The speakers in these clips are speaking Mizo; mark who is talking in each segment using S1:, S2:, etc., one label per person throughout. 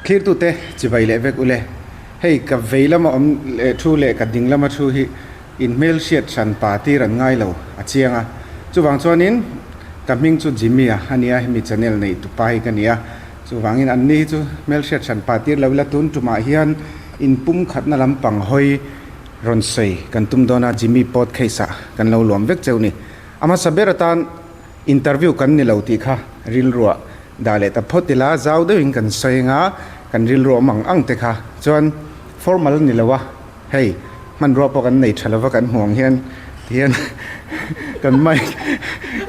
S1: Thlirtute chibai leh vek ule. Hei ka vei lama awm leh thu leh ka ding lama thu hi in hmelhriat hran pa tir an ngai lo a chiang a. Chuvang chuanin ka hming chu Jimmy a a nia, hemi channel nei tupa hi ka ni a. Chuvangin an ni hi chu hmelhriat hran pa tir lo ila tun tumah hian in pumkhatna lampang hawi rawn sawi kan tum dawn a, Jimmy podcast ah kan lo luam vek cheu ni. A hmasa ber atan interview kan ni lo tih kha rilruah dah leh ta phawt ila, zau deuhin kan sawi anga kan rilru awm ang ang te kha chuan formal a ni lo a, hei hmanrua pawh kan nei tha lova kan hmuh ang hian tihian kan mic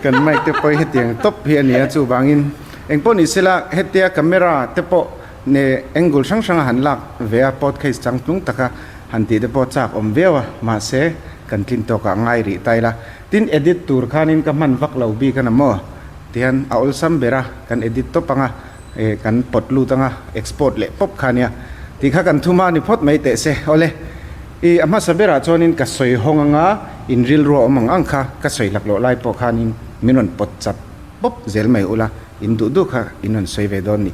S1: kan mic te pawh hi hetiang tawp hi a ni a, chuvangin engpawh ni sela hetia camera te pawh ne angle hrang hranga han lak ve a podcast changtlung taka han tih te pawh chak awm viau a, mahse kan tlin tawkah ngai rih ta ila. Tin edit tur khanin ka hman vak lo bik a na maw? Tihian a awlsam ber a, kan edit tawp ang a, eh kan pawt lut ang a, export leh pawp kha nia. Tih kha kan thum a ni phawt mai teh se. Awle, i a hmasa berah chuanin ka sawi hawng ang a, in rilru a awm ang ang kha ka sawi lak loh lai pawh khanin min rawn pawt chat pawp zel mai ula, in duh duh kha in rawn sawi ve dawn ni.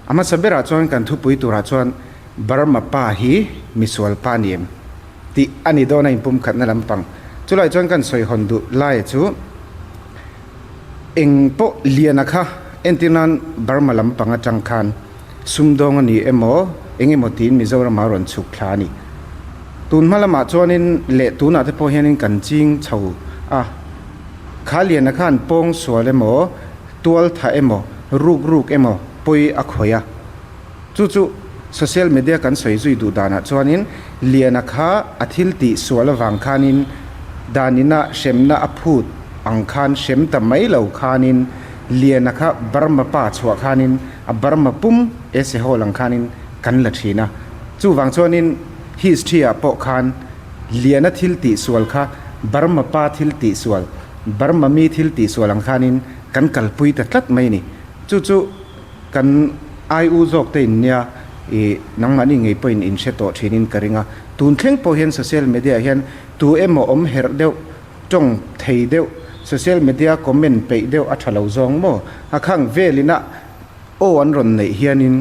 S1: A hmasa berah chuan kan thupui turah chuan Burma pa hi misual pa ni em? Tih a ni dawn a inpumkhatna lampang. Chulai chuan kan sawi hawn duh laia chu eng pawh liana kha entir nan Burma lampang atang khan sumdawng a ni emaw eng emaw tiin Mizoram a rawn chhuk thla a ni. Tun hma lamah chuanin leh tunah te pawh hianin kan ching chho a, kha liana khan pawng sual emaw tual tha emaw ruk ruk emaw pawi a khawih a. Chu chu social media kan sawi zui duh danah chuanin Liana kha a thil tih sual avang khanin danina hremna a phut ang khan hrem ta mai lo khanin Liana kha Burma pa chhuah khanin a Burma pum ese hawl ang khanin kan la thin a. Chuvang chuanin history ah pawh khan Liana thil tih sual kha Burma pa thil tih sual, Burma mi thil tih sual ang khanin kan kalpui ta tlat mai a ni. Chu chu. Kan ai u zawk te in nia i nangmahni ngei pawhin in hre tawh thinin ka ring a. Tun thleng pawh hian social media ah hian tu emaw awm herh deuh, tawng thei deuh, social media comment peih deuh a tha lo zawng maw? A khang velina aw an rawn neih hianin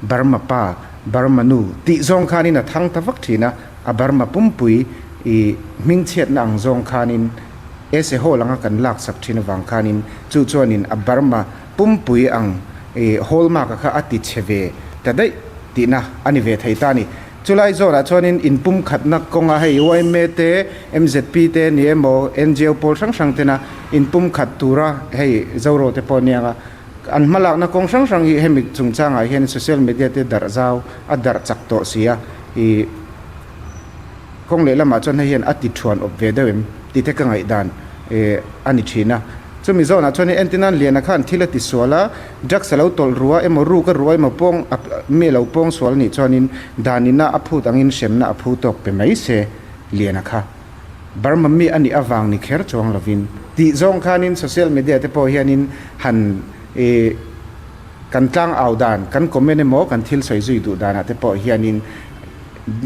S1: Burma pa, Burma nu tih zawng khanin a thang ta vak thin a, a Burma pumpui i hmingchhiatna ang zawng khanin ese haw langa kan laksak thin avang khanin chu chuanin a Burma Pumpui ang i hallmark a kha a ti chhe ve ta daih tihna a ni ve thei ta a ni. Chulai zawnah chuanin inpumkhatna kawnga hei yma te, mzp te ni emaw ngo pawl hrang hrang tena inpumkhat tura hei Zoro te pawh aniang a, an hmalakna kawng hrang hrang hi hemi chungchangah hian social media te darh zau a darh chak tawh si a, i kawng lehlamah chuan hei hian a ti thuan awp ve deuh em tih te ka ngaihdan a ni thin a. Chumi zawnah chuan hei entir nan Liana khan thil a ti sual a, drugs a lo tawlh rua emaw ruk a rua emaw pawng a mi a lo pawng sual anih chuanin danina a phut angin hremna a phu tawk pe mai se Liana kha Burma mi a nih avang ni kher chuang lovin tih zawng khanin social media te pawh hianin han ih kan tlang au dan kan comment emaw kan thil sawi zui duh danah te pawh hianin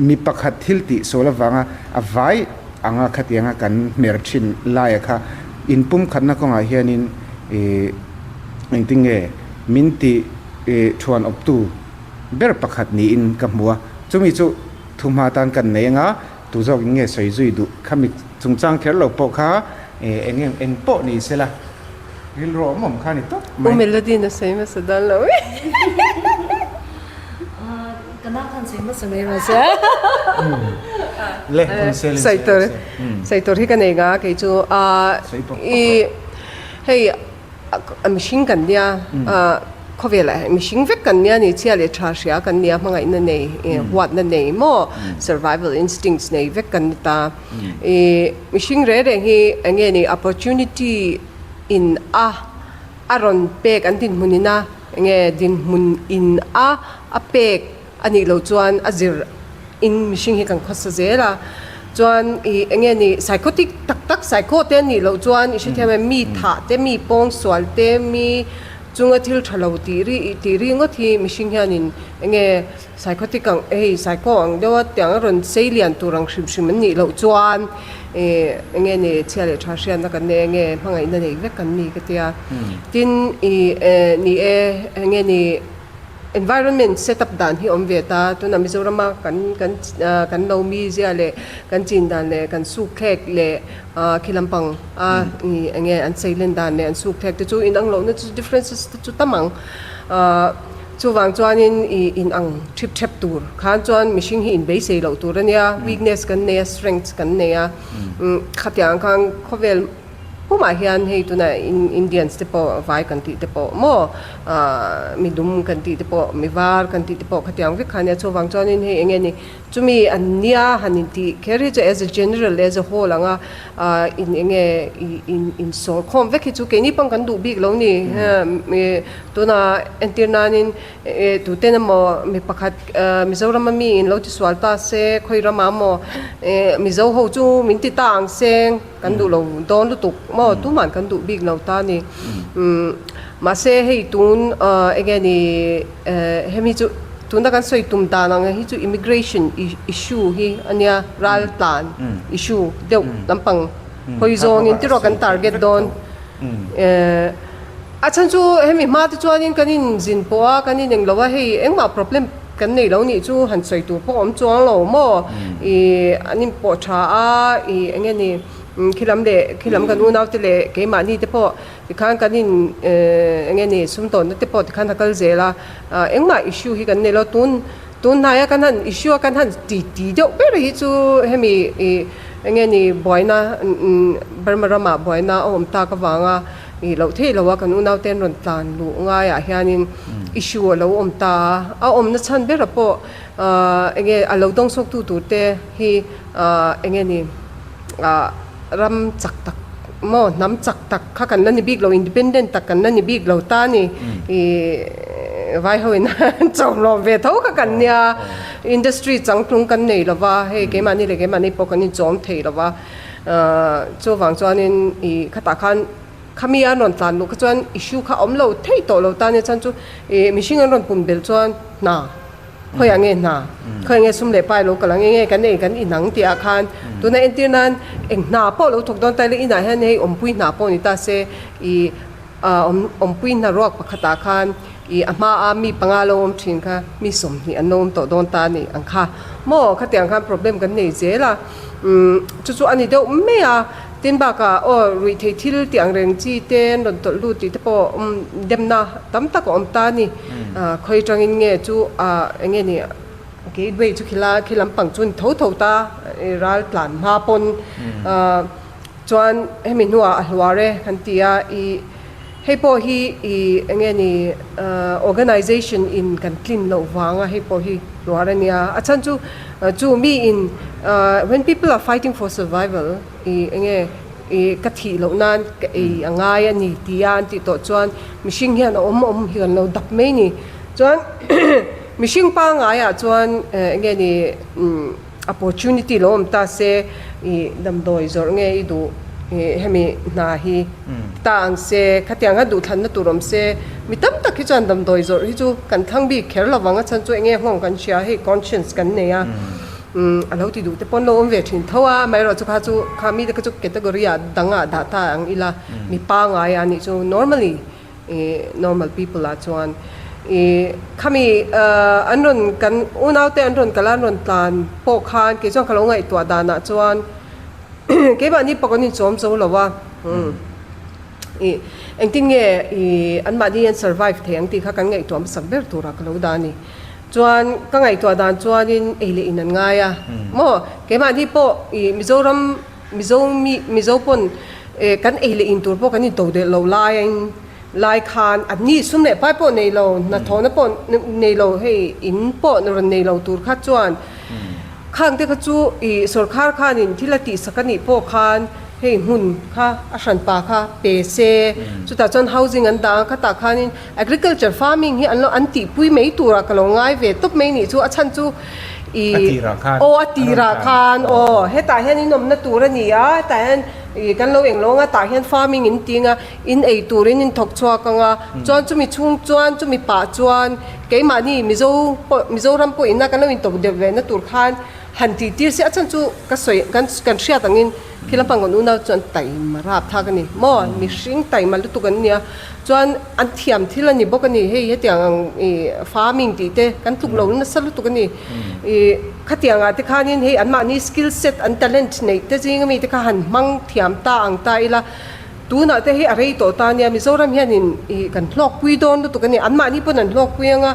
S1: mi pakhat thil tih sual avanga a vai anga khatianga kan hmer thin laia kha inpumkhatna kawngah hianin ih engtin nge min tih ih thuan awptu ber pakhat niin ka hmu a, chumi chu thuhma atan kan nei anga tu zawkin nge sawi zui duh khami chungchang kher lo pawh kha ih eng eng eng pawh ni sela rilru awm awm kha a ni tawp mai.
S2: U Melody na sawi hmasa dawn lo e.
S3: Ka nau khan sawi hmasa mai rawh se.
S1: Le hun sel in sawi rawh se.
S2: Sawi tur hi ka nei nga kei chu a i hei mihring kan nia khawvelah mihring vek kan nia ni chhia leh tha hria kan nia hmangaihna nei huatna nei maw survival instincts nei vek kan ni ta i mihring reng reng hi eng nge ni opportunity in a a rawn pek an dinhmun ina Enge dinhmun in a a pek a nih loh chuan a zir in mihring hi kan khawsa zel a, chuan ih enge ni psychotic tak tak psycho te a nih loh chuan i hrethiam em mi thah te mi pawng sual te mi chunga thil tha lo tih ri tih ri ngawt hi mihring hianin enge psychotic ang hei psycho ang deuh a tiang a rawn sei lian tur ang hrim hrim an nih loh chuan ih enge ni chhia leh tha hriatna kan nei enge hmangaihna nei vek kan ni ka tia. Tin, i ni e, enge ni Environment set up dan hi awm ve ta, tunah Mizorama kan kan kan lo mizia leh kan chin dan leh kan suk thlek leh khi lampang a eng nge an seilen dan leh an suk thlek te chu inang lohna chu differences te chu tam ang. Chuvang chuanin ih inang thip thep tur khan chuan mihring hi inbeisei loh tur a nia, weakness kan nei a, strength kan nei a, khatiang khan khawvel Pumah hian hei tunah Indians te pawh vai kan tih te pawh maw ah mi dum kan tih te pawh mi var kan tih te pawh khatiang vek kha ania chuvang chuanin hei eng nge ni chumi an nia han intih kher hi chu as a general as a whole anga ah in eng nge ih in insawr khawm vek hi chu keini pawh kan duh bik lo ni tunah entir nanin eh tuten emaw mi pakhat ah Mizoram a mi in lo tisual ta se khawi ramah emaw eh Mizo ho chu min ti ta ang seng. Kan duh lo dawn lutuk maw tuman kan duh bik lo ta ni. Mahse hei tun enge ni hemi chu tuna kan sawi tum dan ang hi chu immigration issue hi ania ral tlan issue deuh lampang hawi zawngin ti rawh kan target dawn. A chhan chu hemi hma te chuanin kan inzin pawh a kan ineng lo a hei engmah problem Kan nei lo nih chu han sawi tur pawh awm chuang lo maw? Ih an inpawh tha a, ih eng nge ni khilam leh khilam kan unau te leh keimahni te pawh tikhan kan in eng nge ni sumtawnna te pawh tikhan a kal zel a, engmah issue hi kan nei lo. Tun tun hnaia kan han issue a kan han ti ti deuh ber hi chu hemi ih eng nge ni buaina Burma ramah buaina a awm tak avanga Ih loh theih loh a kan unaute an rawn tlan luh ngaiah hianin issue a lo awm ta a, a awmna chhan bera pawh eng nge a lo dawngsawktu turte hi eng nge ni ram chak tak maw hnam chak tak kha kan la ni bik lo independent tak kan la ni bik lo ta a ni ih vai ho in an chawmhlawm ve tho kha kan nia industry changtlung kan nei lo va hei keimahni leh keimahni pawh kan inchawm thei lo va. Chuvang chuanin ih khatah khan khami an rawn tlan luh kha chuan issue kha awm lo theih tawh lo ta nia chuan chu ih mihring an rawn pum belh chuan hna khawiah nge hna khawiah nge sum leh pai lo kal ang enge kan ei kan inang tih ah khan tuna entir nan eng hna pawh lo thawk dawn ta ila inah hian hei awmpui hna pawh ni ta se ih Awmpui hnaruak pakhatah khan ih a hmaa mi panga lo awm thin kha mi 20 an lo awm tawh dawn ta a ni ang kha maw khatiang khan problem kan nei zel a umm chu chu a ni deuh mai a tin bakah aw ruih theih thil tih ang reng chi te an rawn tawlh lut tih te pawh umm demna tam tak a awm ta a ni khawi atangin nge chu ah eng nge ni gateway chu khila khi lampang chu a ni tho tho ta ral tlan hma pawn ah. Chuan hemi hnuah a hluar e kan ti a, i hei pawh hi i eng nge ni organisation in kan tlin loh vanga hei pawh hi hluar a nia. A chhan chu chu mi in when people are fighting for survival i eng nge i ka thih loh nan ka ei a ngai a ni ti a an tih tawh chuan mihring hian a awm awm hi kan lo dap mai ni. Chuan mihring pangaiah chuan eng nge ni Opportunity lo awm ta se i damdawi zawrh nge i duh i hemi hna hi ta ang se khatiang kha duhthlanna tur awm se mi tam tak hi chuan damdawi zawrh hi chu kan thlang bik kher lovang a chhan chu enge nghawng kan hria hei conscience kan nei a a lo ti duh te pawn lo awm ve thin tho a amaherawh chu kha chu kha mite kha chu category ah dangah dah ta ang ila mi pangai a nih chu normally Ih normal people ah chuan ih khami an rawn kan unaute an rawn kal a an rawn tlan pawh khan kei chuan ka lo ngaihtuah danah chuan keimahni pawh kan inchawm zo lo a ih engtin nge ih anmahni an survive thei ang tih kha kan ngaihtuah hmasak ber turah ka lo dah a ni. Chuan ka ngaihtuah dan chuanin ei leh in an ngai a maw keimahni pawh ih Mizoram Mizo mi Mizo pawn eh kan ei leh in tur pawh kan into delh lo laiin lai khan an ni sum leh pai pawh nei lo hnathawhna pawh nei lo hei in pawh rawn nei lo tur kha chuan khang te kha chu ih sawrkhar khanin thil a tihsak a nih pawh khan hei hmun kha a hranpa kha pe se chutah chuan housing an dah a khatah khanin Agriculture farming hi an lo an tihpui mai turah ka lo ngai ve tawp mai nih chu a chhan chu ih
S1: A tirah khan
S2: aw a tirah khan aw hetah hian in awmna tur a ni a hetah hian ih kan lo eng lo anga tah hian farming in ti anga in ei turin in thawk chhuak anga chuan chumi chhung chuan chumi pah chuan keimahni Mizo pawh Mizoram pawh ina kan lo intawk deuh ve na tur khan han tih tir se a chhan chu ka sawi kan kan hriat angin. Khi lampang kan unau chuan taima rapthlak a ni maw? Mihring taima lutuk an nia. Chuan an thiam thil a ni bawk a ni. Hei hetiang ang ih farming tih te kan tluk lo nasa lutuk a ni. Ih khatiang ah te khanin hei anmahni skill set an talent neih te zing ami te kha han hmang thiam ta ang ta ila tunah te hei a rei tawh ta nia Mizoram hianin ih kan hlawkpui dawn lutuk a ni. Anmahni pawn an hlawkpui anga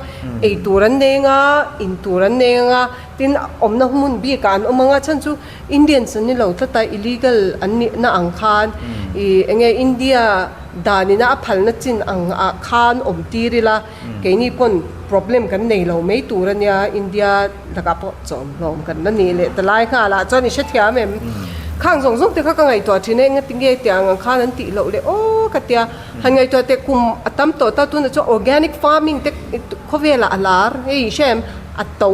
S2: ei tur an nei anga in tur an nei anga tin awmna hmun bikah an awm anga chhan chu Indians an ni lo tlat a, illegal an nihna ang khan ih enge India danina a phalna chin ang ah khan awm tir ila keini pawn problem kan nei lo mai tur a nia, India lakah pawh chawm hlawm kan la nih leh ta lai nghal ah chuan i hrethiam em? Khang zawng zawng te kha ka ngaihtuah thin e, engati nge tiang ang khan an tih loh leh aw ka tia, han ngaihtuah teh kum a tam tawh ta tunah chuan organic farming te khawvelah a lar hei i hre em? A to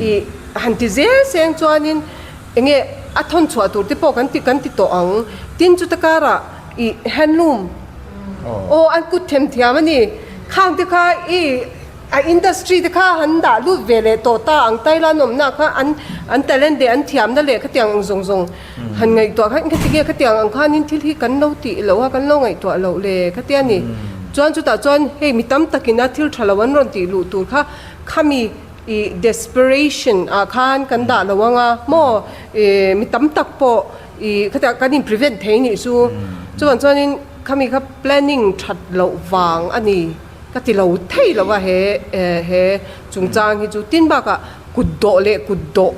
S2: ih. Han ti zel seng chuanin enge a thawn chhuah tur te pawh kan ti kan ti tawh ang. Tin chuta karah ih handloom aw an kut them thiam a ni. Khang te kha i a industry te kha han dah lut ve leh tawh ta ang Thailand awmna kha an an talent leh an thiamna leh khatiang ang zawng zawng han ngaihtuah kha engati nge khatiang ang khanin thil hi kan lo tih loh a kan lo ngaihtuah loh le khatia ni. Chuan chutah chuan hei mi tam takin a thil tha lo an rawn tih luh tur kha khami Ih desperation ah khan kan dah lo ang a maw ih mi tam tak pawh ih khatiang kan in prevent thei nih chu chuan chuanin khami kha planning that loh vang a ni ka ti lo thei lo a he he chungchang hi chu tin bakah kut dawh leh kut dawh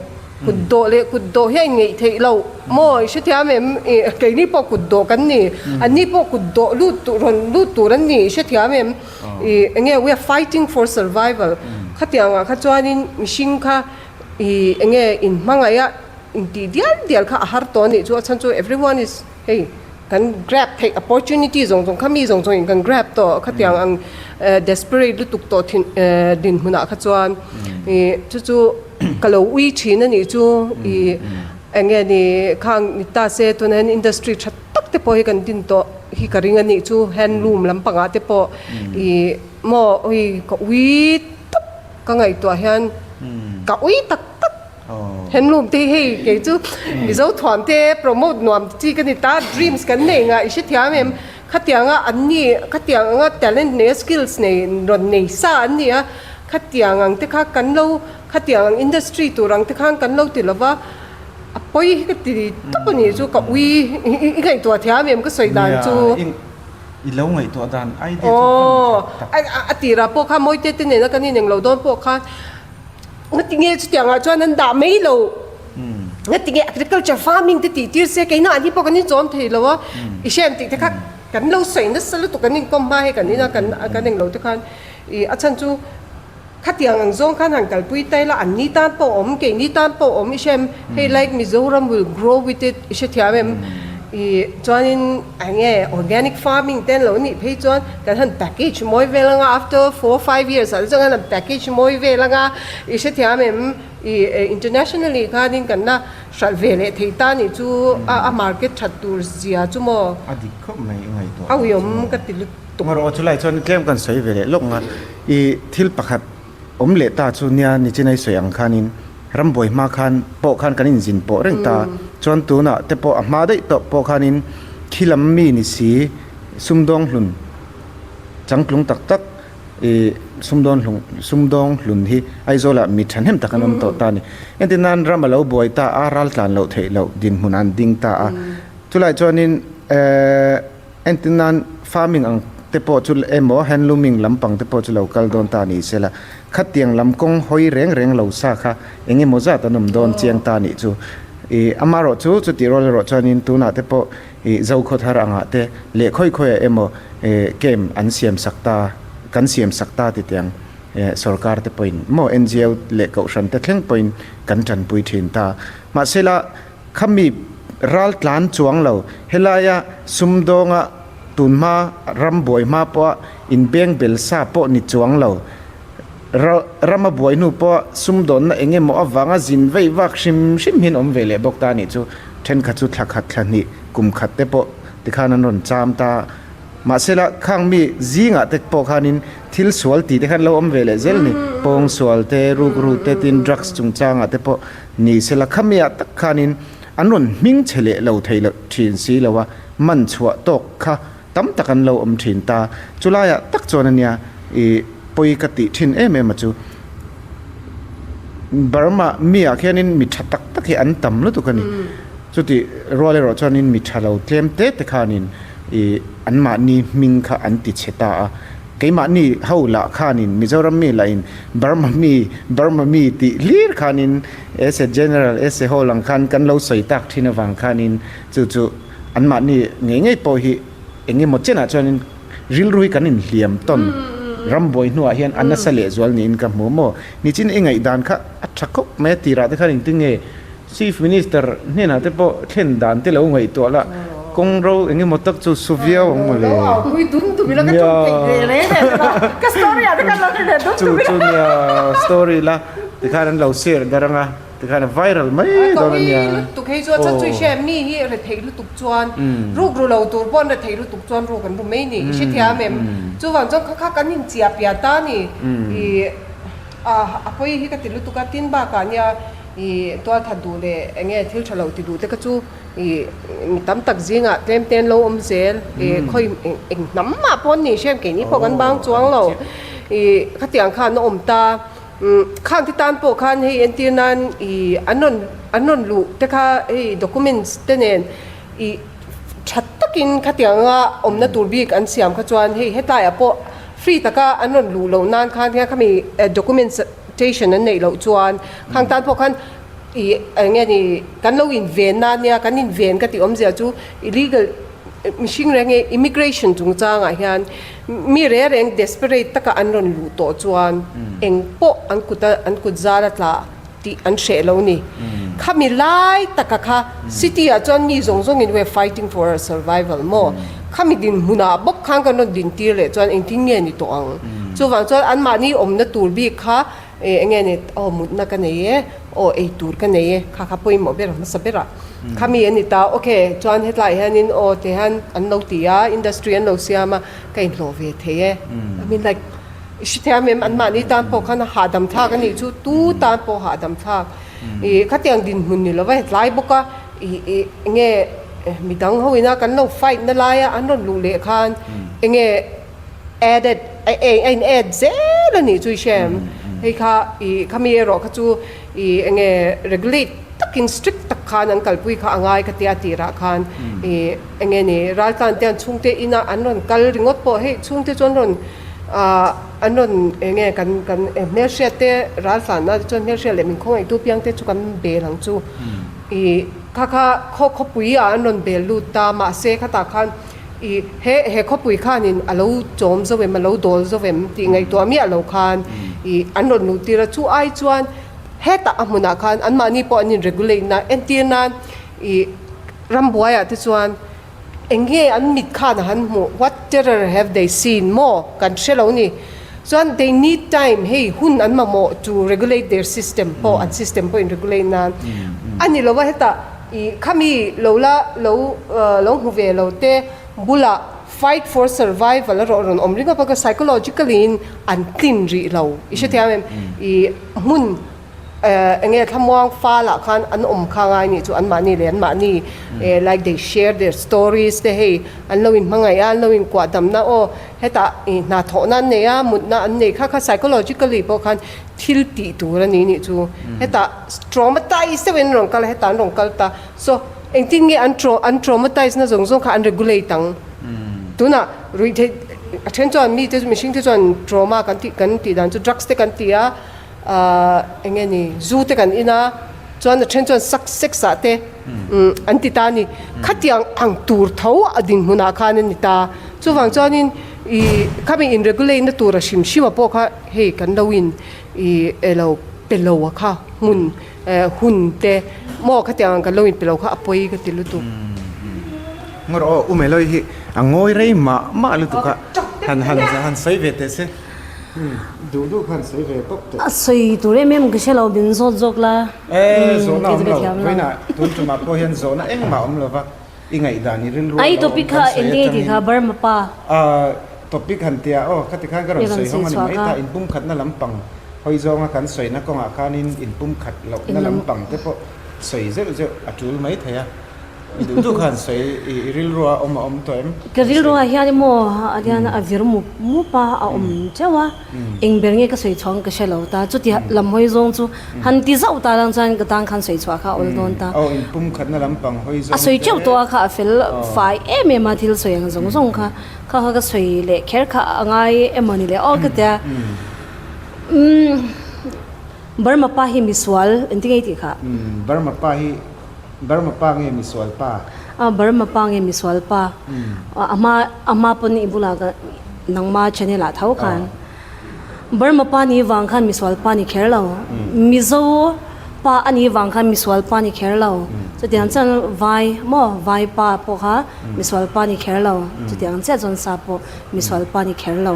S2: kut dawh leh kut dawh hi a inngeih theih loh maw i hrethiam em ih keini pawh kut dawh kan ni anni pawh kut dawh lut tur rawn lut tur an ni i hrethiam em. Ih enge we are fighting for survival khatiang ah kha chuanin mihring kha ih enge in hmangaih a intih dial dial kha a har tawh a nih chu a chhan chu everyone is hei kan grab theih opportunity zawng zawng kha mi zawng zawng in kan grab tawh khatiang ang desperate lutuk tawh thin dinhmun ah kha chuan ih chu chu ka lo ui thin a nih chu ih enge ni khang ni ta se tunah hian industry tha tak te pawh hi kan din tawh hi ka ring a nih chu handloom lampangah te pawh ih maw ui ka ui tawp ka ngaihtuah hian ka ui tak tak handloom te hi hei kei chu Mizo thuam te promote nuam chi ka ni ta dreams kan nei ngah i hrethiam em khatianga an ni khatiang anga talent nei a skills nei rawn nei sa an ni a khatiang ang te kha kan lo khatiang ang industry tur ang te khan kan lo ti lova. A pawi hi ka ti tawp a nih chu ka ui i ngaihtuah thiam em ka sawi dan chu.
S1: Nia i lo ngaihtuah dan idea chu ka ni that tak.
S2: A tirah pawh khan Mawite te nena kan ineng lo dawn pawh khan ngati nge chutiang ah chuan an dah mai lo ngati nge agriculture farming te tih tir se keina an hi pawh kan inchawm thei lo a i hriat tih te kha kan lo sawi nasa lutuk kan inkawm hma hei kan ina kan kan englo te khan i a chhan chu Khatiang ang zawng khan han kalpui ta ila, anni tan pawh awm, keini tan pawh awm i hre em? Hei like Mizoram will grow with it i hrethiam em? I chuanin eng nge organic farming te an lo nih phei chuan kan han package mawi vel anga after four five years ah te chuan kan han package mawi vel anga i hrethiam em? I internationally khanin kan la hralh ve leh thei ta nih chu a market that tur zia chu maw?
S1: A dik khawp mai i ngaihtuah
S2: A uiawm ka ti lut.
S1: Tumah chu lai chuan tlem kan sawi ve leh lawk ang a, i thil pakhat awm leh ta chu nia Nichinai sawi ang khanin rambuai hma khan pawh khan kan inzin pawh reng ta, chuan tunah te pawh a hma daih tawh pawh khanin khi lam mi ni si sumdawng hlun changtlung tak tak i sumdawn hlung sumdawng hlun hi Aizawlah mi thahnem tak an awm tawh ta a ni. Entir nan ram a lo buai ta a, raltlan loh theih loh dinhmun an ding ta a, chulai chuanin ehh. Entir nan farming ang te pawh chu emaw handlooming lampang te pawh chu lo kal dawn ta ni sela, khatiang lam kawng hawi reng reng lo sa kha eng emaw zat an awm dawn chiang ta nih chu. Ih amarawh chu chutih rual erawh chuanin tunah te pawh ih Zokhaw thar angah te leh khawi khawiah emaw ih camp an siam sak ta kan siam sak ta ti tiang ih sorkar te pawhin maw NGO leh kohhran te thleng pawhin kan tanpui thin ta. Mahsela Khami ral tlan chuang lo, helaia sumdawnga tunhma ram buai hma pawha inbeng bel sa pawh ni chuang lo. Rama buai hnu pawha sumdawnna eng emaw avanga zin vei vak hrim hrim hian awm ve leh bawk ta a nih chu. Thenkhat chu thla khat thla hnih kum khat te pawh tikhan an rawn cham ta. Mahsela khang mi zingah te pawh khanin thil sual tih te khan lo awm ve leh zel a ni. Pawng sual te, rukru te tin drugs chungchangah te pawh Ni sela khamiah tak khanin a. an rawn hming chhe leh lo thei loh thin si lo a, man chhuah tawk kha tam tak an lo awm thin ta. Chulaiah tak chuan a nia ih pawi ka tih thin em em a chu. Burma mi ah khianin mi tha tak tak hi an tam lutuk a ni. Chutih rual erawh chuanin mi tha lo tlem te te khanin ih anmahni hming kha an ti chhe ta a. Keimahni ho lah khanin Mizoram mi lahin Burma mi, Burma mi tih hlir khanin as a general, as a whole ang khan kan lo sawi tak thin avang khanin chu chu anmahni ngei ngei pawh hi eng emaw chenah chuanin rilru hi kan inhliam tawn rambuai hnuah hian a nasa lehzual niin ka hmu maw? Nichin i ngaihdan kha a tha khawp mai a tirah te khan engtin nge Chief Minister hnenah te pawh thlen dan te lo ngaihtuah la, kawng ro eng emaw tak chu su viau ang mawle. Nia chu chu nia story la tikhan an lo share dar anga tikhan a viral mai dawn a nia.
S2: I tualthat duh leh eng nge thil tha lo ti duh te kha chu i mi tam tak zingah tlem te an lo awm zel i khawi eng hnam mah pawh an ni hrem keini pawh kan bang chuang lo i khatiang khan a awm ta khang te tan pawh khan hei entir nan i an rawn an rawn luh te kha hei documents te nen i tha takin khatianga awmna tur bik an siam kha chuan hei hetlaiah pawh free taka an rawn luh loh nan khan hian khami documents Station an neih loh chuan khang tan pawh khan ih eng nge ni kan lo inven na nia kan inven ka tih awmzia chu illegal mihring reng nge immigration chungchangah hian mi reng reng desperate taka an rawn luh tawh chuan eng pawh an kut a an kut zal a tla tih an hreh lo ni. Khami lai taka kha city ah chuan mi zawng zawngin we are fighting for our survival maw khami dinhmunah bawk khan kan rawn dintir leh chuan engtin nge ni tawh ang. Chuvang chuan anmahni awmna tur bik kha eng nge ni aw mutna ka nei e, aw ei tur ka nei e kha kha pawimawh ber hmasa berah khami a ni ta. Ok chuan hetlaiah hianin aw ti hian an lo ti a, industry an lo siam a, ka inhlawh ve thei e. I mean like i hre thiam em anmahni tan pawh khan a hahdam thlak a nih chu tu tan pawh hahdam thlak. Ih khatiang dinhmun ni lova hetlai bawk a ih ih eng nge midang ho ina kan lo fight na laia an rawn luh leh khan eng nge added a a in add zel a nih chu i hre em hei kha ih khami erawh kha chu ih eng nge regulate takin strict tak khan an kalpui kha a ngai ka tia tirah khan ih eng nge ni raltlan te an chhungte inah an rawn kal ringawt pawh hei chhungte chu an rawn ah an rawn eng nge kan kan hmelhriat te raltlanna te chuan hmelhriat leh min khawngaihtu piang te chu kan bel ang chu ih kha kha khaw khawpui ah an rawn bel lut ta mahse khatah khan I he he khawpui khanin a lo chawm zo em, a lo dawl zo em tih ngaihtuah miah lo khan i an rawn luh tir a, chu ai chuan hetah a hmunah khan anmahni pawh an in regulate na entir nan i rambuaiah te chuan eng nge an mit khan a han hmuh what terror have they seen maw kan hre lo ni chuan they need time hei hun an mamawh to regulate their system pawh an system pawh in regulate nan a ni lo a hetah I khami lo la lo lo hmu ve lo te bulah fight for survival a rawh rawn awm ringawt bawk a psychologically in an tlin rih lo i hrethiam em i hmun eng nge thlamuang fal ah khan an awm kha ngai nih chu anmahni leh anmahni like they share their stories te hei an lo inhmangaih a an lo inkuah damna aw hetah i hna thawhna an nei a mutna an nei kha kha psychologically pawh khan thil tih tur a ni nih chu hetah traumatise deuhin an rawn kal a hetah an rawn kal ta so engtin nge an traw an traumatise na zawng zawng kha an regulate ang tunah ruih theih a then chuan mite chu mihring te chuan trauma kan tih kan tih dan chu drugs te kan ti a ahh eng nge ni zu te kan in a chuan a then chuan sex sex ah te an ti ta a ni khatiang ang tur tho a dinhmunah khan a ni ta chuvang chuanin ih khami in regulate na tura hrim hrim ah pawh kha Hei kan lo in i elo pe lo a kha hmun hun te maw khatiang ang kan lo in pe lo kha a pawi ka ti lutuk.
S1: Ngawr aw u Meloi hi a ngawi rei mah mah lutuk a han han han sawi ve teh se duh duh khan sawi ve pawp teh.
S3: A sawi tur em em ka hre lo min zawt zawk la.
S1: E zawhna awm lo vawiinah tun tumah pawh hian zawhna engmah awm lo va. I ngaihdan i rilru
S3: a lo awm kan sawi atangin
S1: topic han tia aw khati khan ka rawn sawi hawng a ni mai ta inpumkhatna lampang hawi zawnga kan sawina kawngah khanin inpumkhat lohna lampang te pawh. sawi zeuh zeuh a tul mai thei a. I duh duh khan sawi i rilrua awm a awm tawh em?
S3: Ka rilruah hian emaw a hian a vir mup mup a, a awm teuh a, eng ber nge ka sawi chhuah ang ka hre lo ta, chuti lam hawi zawng chu han ti zauh ta lang chuan ka tan khan sawi chhuah kha a awl dawn ta.
S1: Aw inpum khatna lampang hawi zawng te.
S3: A sawi teuh tawh a kha a fel fai em em a thil sawi ang zawng zawng kha, kha kha ka sawi leh kher kha a ngai emaw ni le aw ka tia. Umm Burma pa hi misual engtin nge i tih kha?
S1: Burma pa hi Burma pa nge misual pa?
S3: A Burma pa nge misual pa? A hma a hma pawn i bulah ka nangma channel ah tho khan Burma pa ni vang khan misual pa ni kher lo Mizo pa a nih vang khan misual pa ni kher lo chutiang chuan vai maw vai pa pawh kha misual pa ni kher lo chutiang chiah chuan sa pawh misual pa ni kher lo.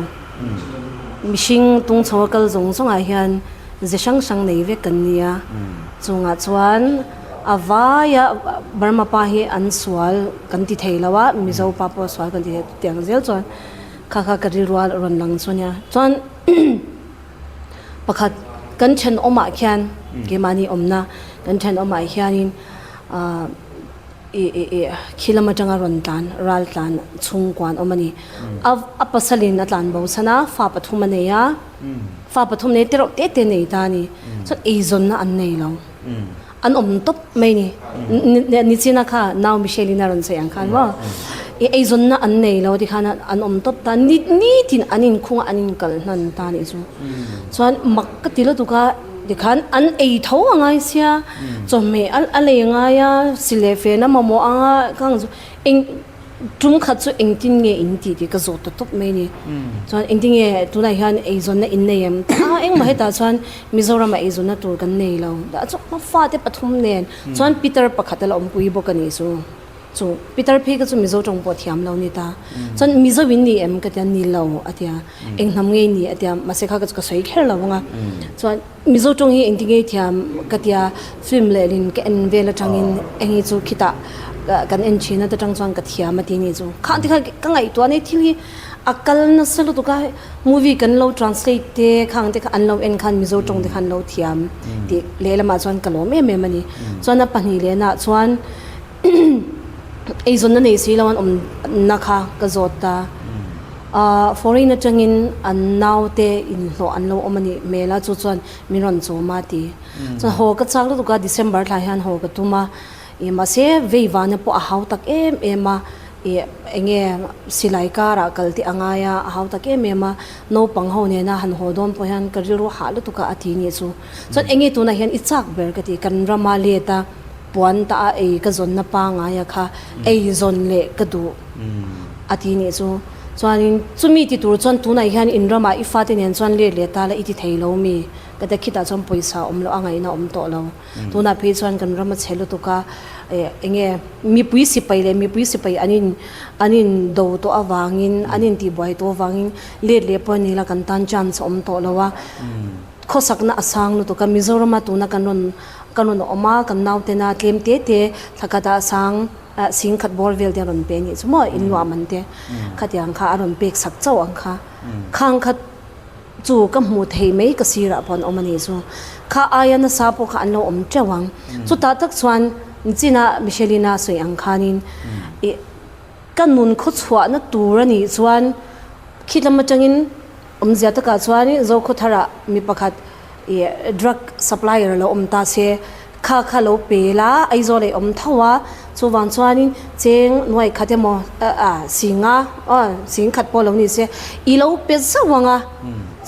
S3: Mihring tung chho a kal zawng zawngah hian ze hrang hrang nei vek kan ni a, chungah chuan a vaia Burma pa hi an sual kan ti thei lo a, Mizo pa pawh sual kan ti thei tiang zel chuan kha kha ka rilru a rawn lang chu ania. Chuan pakhat kan thenawmah khian keimahni awmna kan thenawmah hianin ah I i i khi lam atanga rawn tlan, ral tlan chhungkua an awm a ni. A a pasalin a tlan bo chhan a, fa pathum a nei a, fa pathum nei te reuh te te nei ta a ni. Chuan eizawnna an nei lo. An awm tawp mai a ni. Nichina kha nau Michelle-in a rawn sawi ang khan maw, i eizawnna an nei lo tikhan an awm tawp ta, ni nitin an inkhung a, an inkal hnan ta a nih chu. Chuan mak ka ti lutuk a. Tikhan an ei tho a ngai sia, chawhmeh a lei a ngai a, si leh fen a mamawh ang a, ka ang chu eng tum khat chu engtin nge in tih tih ka zawh ta tawp mai a ni. Chuan engtin nge tunah hian eizawnna in nei em? A engmah hetah chuan Mizoramah eizawnna tur kan nei lo. Chuan fate pathum nen chuan Peter pakhat a la awmpui bawk a nih chu. Chu Peter phei kha chu Mizo tawng pawh thiam lo ni ta. Chuan Mizo in ni em ka tia ni lo a tia. Eng hnam ngei ni a tia mahse kha ka sawi kher lo ang a. Chuan Mizo tawng hi engti ngei thiam ka tia film leh lin ka en vel atangin eng hi chu khitah kan en thin a ta tang chuan ka thiam a ti ni chu. Khang te kha ka ngaihtuah nei thil hi a kal nasa lutuk a movie kan lo translate te khang te kha an lo en khan Mizo tawng te kha an lo thiam tih lehlamah chuan ka lawm em em a ni. Chuan a pahnih lehnaah chuan Eizawnna nei si lo an awmna kha ka zawt ta. Foreign atangin an naute inhlawh an lo awm a nih hmel a, chu chuan min rawn chawm a ti. Chuan haw ka chak lutuk a, December thla hian haw ka tum a, ih mahse vei vana pawh a hau tak em em a, ih enge silai karah kal te a ngai a, a hau tak em em a, naupang ho nena han haw dawn pawh hian ka rilru hah lutuk a a ti nih chu. Chuan enge tunah hian i chak ber ka ti, kan rama let a. Puan ta a ei ka zawnna pangai a kha ei zawn leh ka duh a ti nih chu. Chuanin chumi ti tur chuan tunah hian in ramah i fate nen chuan let leh ta la i ti thei lo mi? Ka ti a, khitah chuan pawisa awm loh a ngaihna awm tawh lo. Tunah phei chuan kan ram a chhe lutuk a, enge mipui sipai leh mipui sipai an in an in do tawh avangin an in tihbuai tawh avangin let leh pawh ni la kan tan chance a awm tawh lo a. Khawsakna a sang lutuk a, Mizorama tuna kan rawn Ka rawn awm a, kan nautena tlem te te thla khat ah sang sing khat bawr vel te a rawn pe anih chu maw in luah man te khatiang kha a rawn pek sak chauh ang kha. Khang khat chu ka hmuh theih mai ka sirah pawh an awm anih chu. Kha aia nasa pawh kha an lo awm teuh ang. Chutah tak chuan nichina Michelina sawi ang khanin ih Ka nun khawchhuahna tur a nih chuan khi lam atangin awmzia takah chuan Zokhawtharah mi pakhat ih drug supplier a lo awm ta se, kha kha lo pe la, Aizawl ei awm tho a, chuvang chuanin cheng nuai khat emaw ah singa aw sing khat pawh lo ni se i lo pe zauh ang a,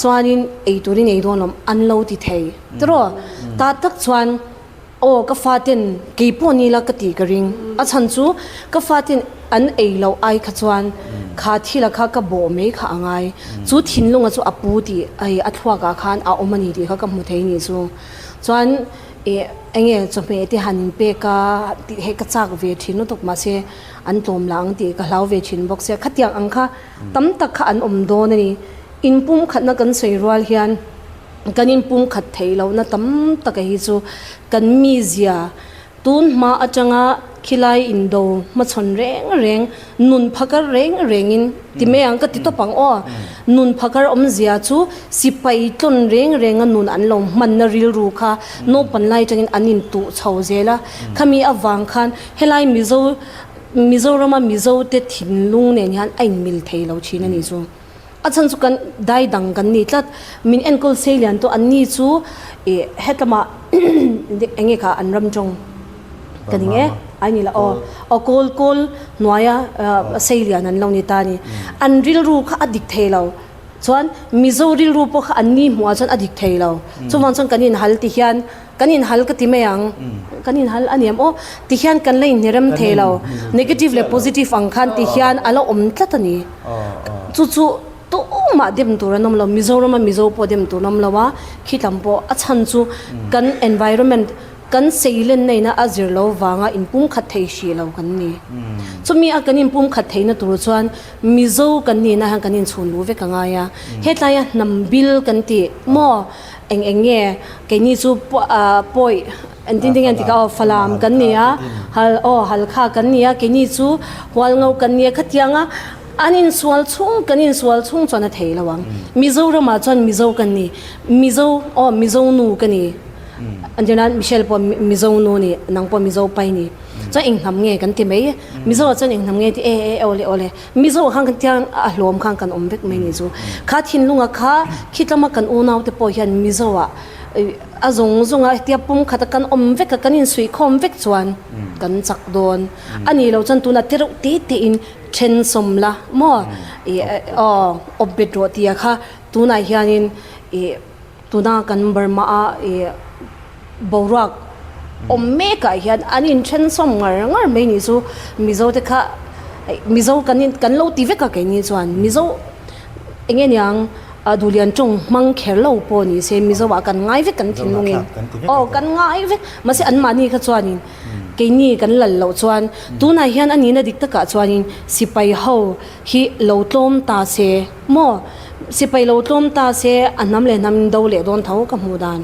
S3: chuanin ei turin ei dawn lawm an lo ti thei tiraw ta tak chuan. Aw ka faten kei pawh ni la ka tih ka ring. A chhan chu ka faten an ei loh ai kha chuan kha thila kha ka bawh mai kha a ngai. Chu thinlunga chu a pu tih ai a thluakah khan a awm a ni tih kha ka hmu thei ni chu. Chuan ih enge chawhmeh te han in pek a tih hei ka chak ve thin lutuk mahse an tlawm lah ang tih ka hlau ve thin bawk sia. Khatiang ang kha tam tak kha an awm dawn a ni. Inpumkhatna kan sawi rual hian. Kan inpumkhat theih lohna tam taka hi chu kan mizia, Tun hma atanga khilai indo hmachhawn reng reng, nun phakar reng rengin ti mai ang ka ti tawp ang aw. Nun phakar awmzia chu sipai tlawn reng renga nun an lo hmanna rilru kha naupan lai atangin an intuh chho zel a. Khami avang khan helai Mizo Mizorama Mizote thinlung nen hian a inmil thei lo thin a nih chu. A chhan chu kan dai dang kan ni tlat. Min enkawl sei lian tawh an ni chu ih hetlama eng nge kha an ram tawng ka ni nge ai ni la aw aw kawl kawl hnuaia sei lian an lo ni ta a ni. An rilru kha a dik thei lo chuan Mizo rilru pawh kha an ni hmuh ah chuan a dik thei lo. Chuvang chuan kan inhal ti hian Kan inhal ka ti mai ang, kan inhal a niam aw, ti hian kan la inhnerem thei lo, negative leh positive ang khan ti hian a la awm tlat a ni. Chu chu tumah dem tur an awm lo, Mizorama Mizo pawh dem tur an awm lo a, khitlam pawh a chhan chu kan environment, kan seilenna ina a zir lo vanga inpumkhat thei hrih lo kan ni. Chumi a kan inpumkhat theihna tur chuan Mizo kan nihna hian kan inchhun luh vek a ngai a, hetlaia hnam bil kan tih maw? Eng eng nge keini chu pawi engtin te nge an ti kha aw Falam kan ni a hal aw Halkha kan ni a keini chu Hualngo kan ni a khatiang a an insual chhung kan insual chhung chuan a thei lo ang Mizoram ah chuan Mizo kan ni Mizo aw Mizo nu ka ni an tirnan Michelle pawh Mizo nu ni nang pawh Mizo pai ni chuan eng hnam nge kan ti mai Mizo ah chuan eng hnam nge ti e e awle awle Mizo khan kan tiang a hlawm khan kan awm vek mai ni chu. Kha thinlunga kha khitlama kan unau te pawh hian Mizo ah a zawng zawng a hetia pum khat a kan awm vek a kan insuihkhawm vek chuan kan chak dawn. A nih loh chuan tunah te reuh te te in then sawm la maw ih aw awp bet rawh tia kha tunah hianin ih Tuna kan Burma a i boruak awm mek ah hian an inthen sawm ngar ngar mai ni chu Mizo te kha Mizo kan in kan lo ti vek a keini chuan Mizo eng nge niang a duhlian tawng hmang kher lo pawh ni se Mizo ah kan ngai vek kan thinlung in aw kan ngai vek mahse an mahni kha chuan in keini kan lal loh chuan tunah hian a nihna dik takah chuan in sipai ho hi lo tlawm ta se maw sipai lo tlawm ta se a hnam leh hnam in do leh dawn tho ka hmuh dan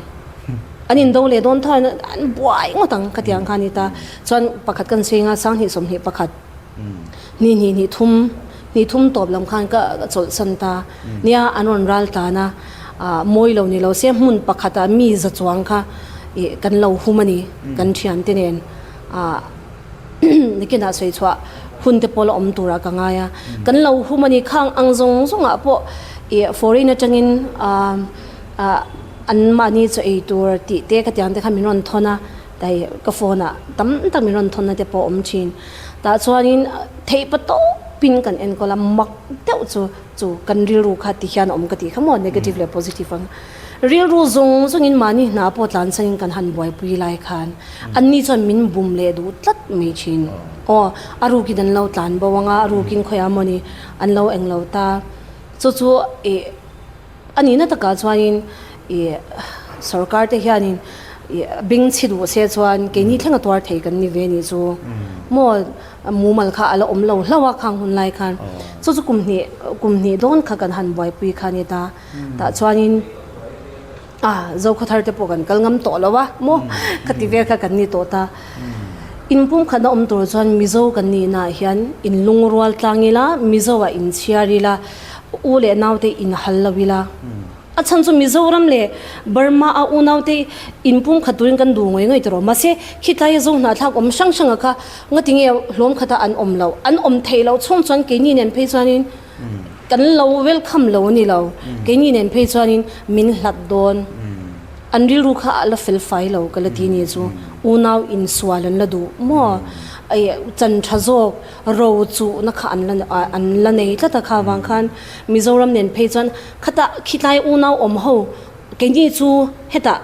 S3: an in do leh dawn tho an an buai ngawt ang ka ti ang kha a ni ta chuan pakhat kan sawi anga 21 21 hnih hnih hnih thum hnih thum tawp lam khan ka chawlhsan ta nia an rawn ral tlan a ah mawi lo ni lo se hmun pakhat ah mi za chuang kha ih kan lo hum a ni kan thiante nen ah. Nikinah sawi chhuah hun te pawh la awm turah ka ngai a, kan lo hum a ni khang ang zawng zawngah pawh ih foreign atangin an mahni chaw ei tur tih te ka tiang te kha min rawn thawn a, hei ka phone ah tam tak min rawn thawn na te pawh a awm thin. Tah chuanin theih pa tawpin kan enkawl a, mak deuh chu chu kan rilru kha ti hian a awm ka tih kha maw negative leh positive ang. Rilru zawng zawngin mahni hna pawh tlansanin kan han buaipui lai khan. Anni chuan min bum leh duh tlat mai thin. Aw, a rukin an lo tlan bo ang a, a rukin khawiah mawni an lo eng lo ta. Chu chu ih a nihna takah chuanin ih sorkar te hianin ih beng chhi duh se chuan keini thlenga tuar thei kan ni ve nih chu maw mumal kha a la awm lo hlauh a khang hun lai khan. Chu chu kum hnih kum hnih dawn kha kan han buaipui kha a ni ta. Tah chuanin. A, Zokhawthar te pawh kan kal ngam tawh lo a maw? Ka ti vel kha kan ni tawh ta. In pumkhatna awm tur chuan Mizo kan nihnaah hian in lungrual tlang ila, Mizo ah in chhiar ila, u leh nau te in hal lo ila. A chhan chu Mizoram leh Burma a unau te in pumkhat turin kan duh ngawih ngawih tawh rawh. Mahse, khitlai Zo hnahthlak awm hrang hrang a kha ngatinge hlawm khata an awm loh? An awm theih loh chhung chuan keini nen phei chuanin Kan lo welcome lo a ni lo. Keini nen phei chuanin min hlat dawn. An rilru kha a la fel fai lo ka la ti ni chu. Unau insual an la duh maw? Chan tha zawk ro chuhna kha an la an la nei tlat a kha vang khan Mizoram nen phei chuan khatah khitlai unau awm ho keini chu hetah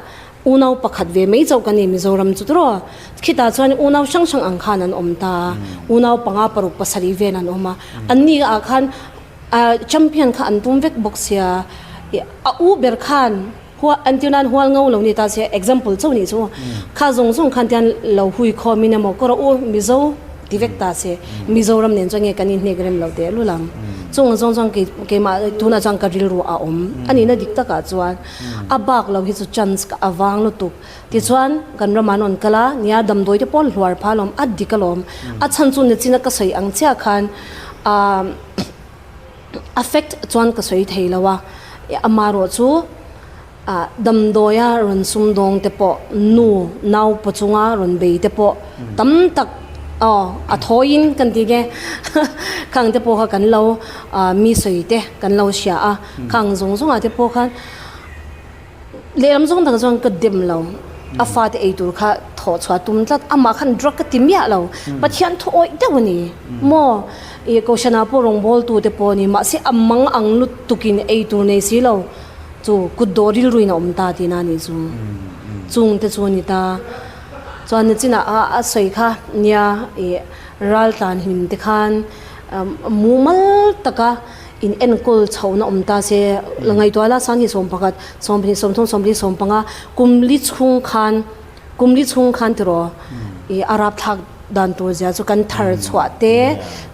S3: Unau pakhat ve mai chauh ka ni Mizoram chu tiraw? Khitah chuan unau hrang hrang ang khan an awm ta a, unau panga paruk pasarih vel an awm a, anni ah khan champion kha an tum vek bawk sia, a u ber khan entir nan hual ngo lo ni ta se example chauh nih chu kha zawng zawng khan tian lo hui khawm in emaw kawr a u Mizo ti vek ta se Mizoram nen chuan nge kan inhnek rem lo teh lul ang. Chung zawng chuan kei keimah tunah chuan ka rilru a awm a nihna dik takah chuan a bak lo hi chu chance ka a vang lutuk. Tichuan kan ramah an rawn kal a, nia damdawi te pawh an hluar phah alawm, a dik alawm. A chhan chu nachina ka sawi ang chiah khan aah a fact chuan ka sawi thei lo a, amaherawh chu Ah damdawia rawn sumdawng te pawh nu nau paw chunga rawn bei te pawh tam tak aw a thawiin kan ti nge khang te pawh kha kan lo ah mi sawi te kan lo hria a khang zawng zawngah te pawh khan lehlam zawng tak chuan ka dem lo a fate ei tur kha thawh chhuah tum tlat amah khan drug ka ti miah lo Pathian thu awih deuh a ni maw ih kohhranah pawh rawngbawltu te pawh a ni mahse a mang ang lutukin ei tur nei si lo. Chu kut dawh rilruin a awm ta tihna a nih chu. Chung te chu a ni ta. Chuan nichinah a a sawi kha nia ih raltlan hlim te khan mumal taka in enkawl chhohna awm ta se la ngaihtuah la Sanghnih 11, 20, 30, 40, 45 kum li chhung khan Kum li chhung khan tiraw i a rapthlak dan tur zia chu kan thar chhuah te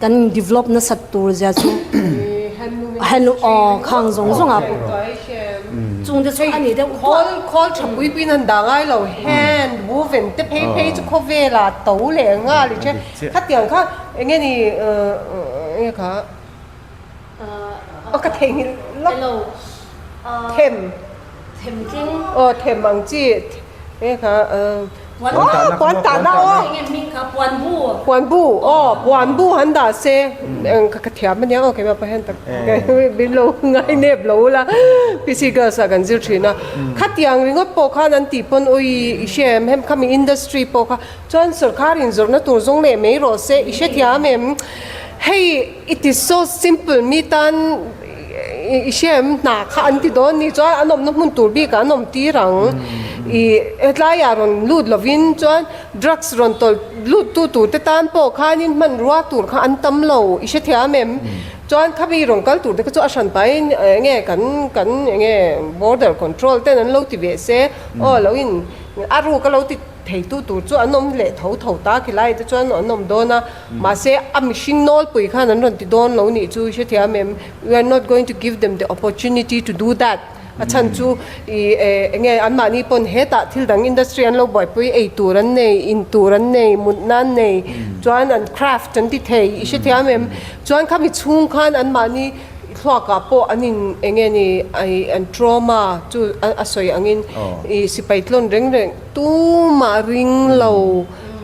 S3: kan develop nasat tur zia chu handloom aw khang zawng zawng ah pawh chung te chu a ni deuh
S2: khawl khawl tha pui pui in han dah ngai lo hand woven te phei phei chu khawvel ah to leh nghal i then khatiang kha eng nge ni eng nge kha aw ka theihnghilh lawk them
S3: Them tling.
S2: Aw them ang chi e kha aw puan tahna aw.
S3: Enge hming kha puan bu.
S2: Puan bu aw puan bu han dah se eng kha ka thiam ania aw keimah pawh hian tak min lo ngai nep lo ula PC girls ah kan zir thin a khatiang ringawt pawh khan an tih pawn awi i hria em hem khami industry pawh kha chuan sorkar in zawrhna tur zawng leh mai rawh se i hrethiam em hei it is so simple mi tan I hria em hna kha an ti dawn ni chuan an awmna hmun tur bikah an awm tir ang. I hetlaiah rawn lut lovin chuan drugs rawn tawlh lut tu tur te tan pawh khanin hmanrua tur kha an tam lo i hrethiam em? Chuan khami rawn kal tur te kha chu a hran pahin eng nge kan kan eng nge border control ten an lo ti ve se aw lo in a ruk a lo ti theitu tur chu an awm leh tho tho ta khilai te chuan an awm dawn a. Mahse, a mihring nawlpui khan an rawn ti dawn lo nih chu i hrethiam em? We are not going to give them the opportunity to do that. A chhan chu i eng nge anmahni pawn hetah thil dang industry an lo buaipui, ei tur an nei, in tur an nei, mutna an nei, chuan an craft an ti thei i hrethiam em? Chuan khami chhung khan anmahni thluakah pawh an in eng nge ni an trauma chu a sawi angin i sipai tlawn reng reng tumah ring lo.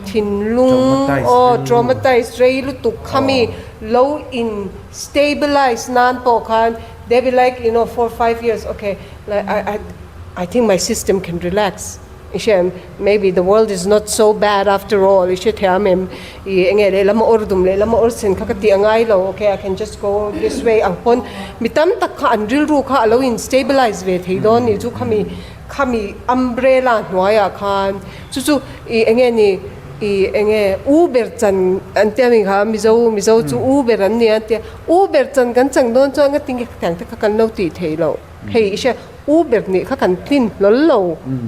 S2: Thinlung aw traumatized rei lutuk khami lo in stabilize nan pawh khan they be like you know four five years ok like I I I think my system can relax i hria em maybe the world is not so bad after all i hre thiam em i enge lehlam a awr dum lehlam a awr sen kha ka tih a ngai lo ok I can just go this way ang pawn mi tam tak kha an rilru kha a lo in stabilize ve thei dawn nih chu khami Khami umbrella hnuaiah khan chu chu i enge ni i enge u ber chan an tia mi kha Mizo Mizo chu u ber an ni a tia u ber chan kan chang dawn chuan ka tinge khatiang te kha kan lo tih theih loh hei i hria u ber nih kha kan tlin hlawl lo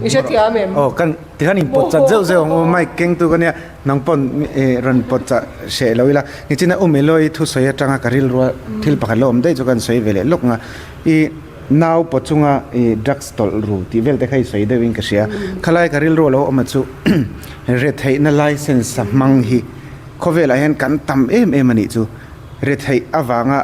S2: i hre thiam em?
S1: Aw kan tikhan in pawt chat zeuh zeuh ang u mic keng tu ka nia nang pawn rawn pawt chah hreh lo ila nichina u Meloi thusawi atanga ka rilrua thil pakhat lo awm daih chu kan sawi ve leh lawk nga i Nau paw chunga i drugs tawlh ru tih vel te kha i sawi deuhin ka hria. Khalai ka rilru a lo awm a chu retheihna license a hmang hi khawvelah hian kan tam em em a nih chu. Retheih avanga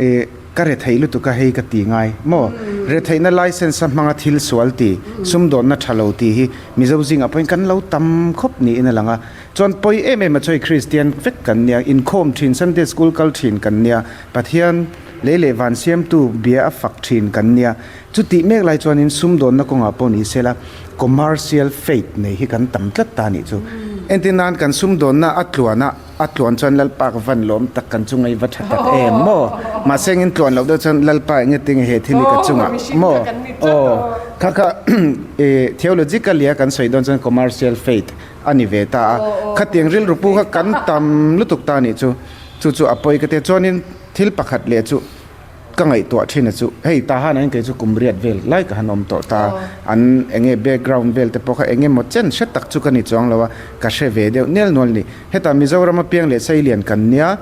S1: i ka retheih lutuk a hei ka ti ngai maw? Retheihna license a hmanga thil sual ti, sumdawnna tha lo tih hi Mizo zingah pawhin kan lo tam khawp niin a lang a. Chuan pawi em em a chu hei Kristian vek kan nia, inkhawm thin, Sunday school kal thin kan nia, Pathian lei leh van siamtu bia a fak thin kan nia. Chutih mek lai chuanin sumdawnna kawngah pawh ni sela commercial faith nei hi kan tam tlat ta nih chu. Entir nan kan sumdawnna a tluan a, a tluan chuan Lalpa ka van lawm tak kan chunga i va tha tak em maw? Mahse engin tluan loh deuh chuan Lalpa enge tinge he thil hi ka chungah maw? Aw kha kha theologically a kan sawi dawn chuan commercial faith a ni ve ta a. Khatiang rilru pu kha kan tam lutuk ta nih chu. Chu chu a pawi ka ti a, chuanin thil pakhat leh chu ka ngaihtuah thin a chu, hei Tahan ah hian kei chu kum riat vel lai ka han awm tawh ta, an eng nge background vel te pawh kha eng emaw chen hre tak chu ka ni chuang lo a, ka hre ve deuh nel nual a ni. Hetah Mizoram a piang leh Seilian kan nia,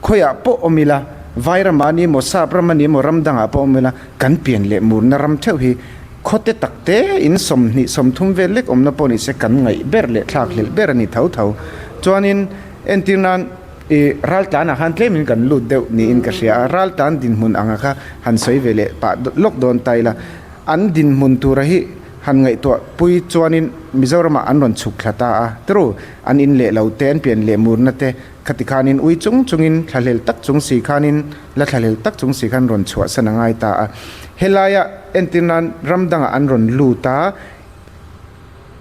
S1: khawiah pawh awm ila. Vai ramah a ni emaw, Sap ram a ni emaw, ram dangah pawh awm ila kan pian leh murna ram theuh hi khawte tak te in 20 30 vel lek awmna pawh ni se kan ngaih ber leh thlak hlelh ber a ni tho tho. Chuanin entir nan i raltlanah khan tlemin kan lut deuh niin ka hria a, raltlan dinhmun anga kha han sawi ve leh pah lawk dawn ta ila, an dinhmun tura hi han ngaihtuah pui chuanin Mizoramah an rawn chhuk thla ta a, tru an in leh lo te, an pian leh murna te khati khanin ui chung chungin thlahlel tak chung si khanin la thlahlel tak chung si khan rawn chhuahsan a ngai ta a. Helaia entir nan ram dangah an rawn lut a,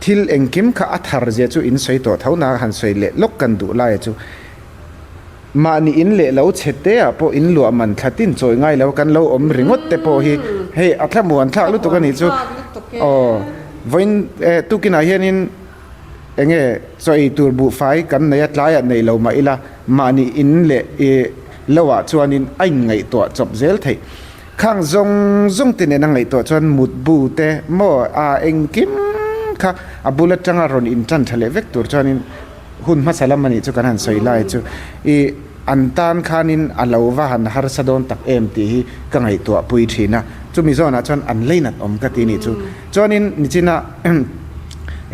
S1: thil engkim kha a thar zia chu in sawi tawh tho na han sawi leh lawk kan duh laia chu mahni in leh lo chhe te ah pawh in luah man thla tin chawi ngai lo kan lo awm ringawt te pawh hi hei a thlamuan thlak lutuk a nih chu aw vawiin tukinah hianin Enge chaw ei tur buhfai kan nei a, tlaiah nei lo mah ila mahni in leh i lo ah chuanin a inngaihtuah chawp zel theih. Khang zawng zawng te nen a ngaihtuah chuan mutbu te maw a engkim kha a bul atanga rawn intan tha leh vek tur chuanin hun hmasa lam a nih chu kan han sawi lai chu i an tan khanin a lo va han harsa dawn tak em tih hi ka ngaihtuah pui thin a, chumi zawnah chuan an leinat awm ka ti nih chu. Chuanin nichina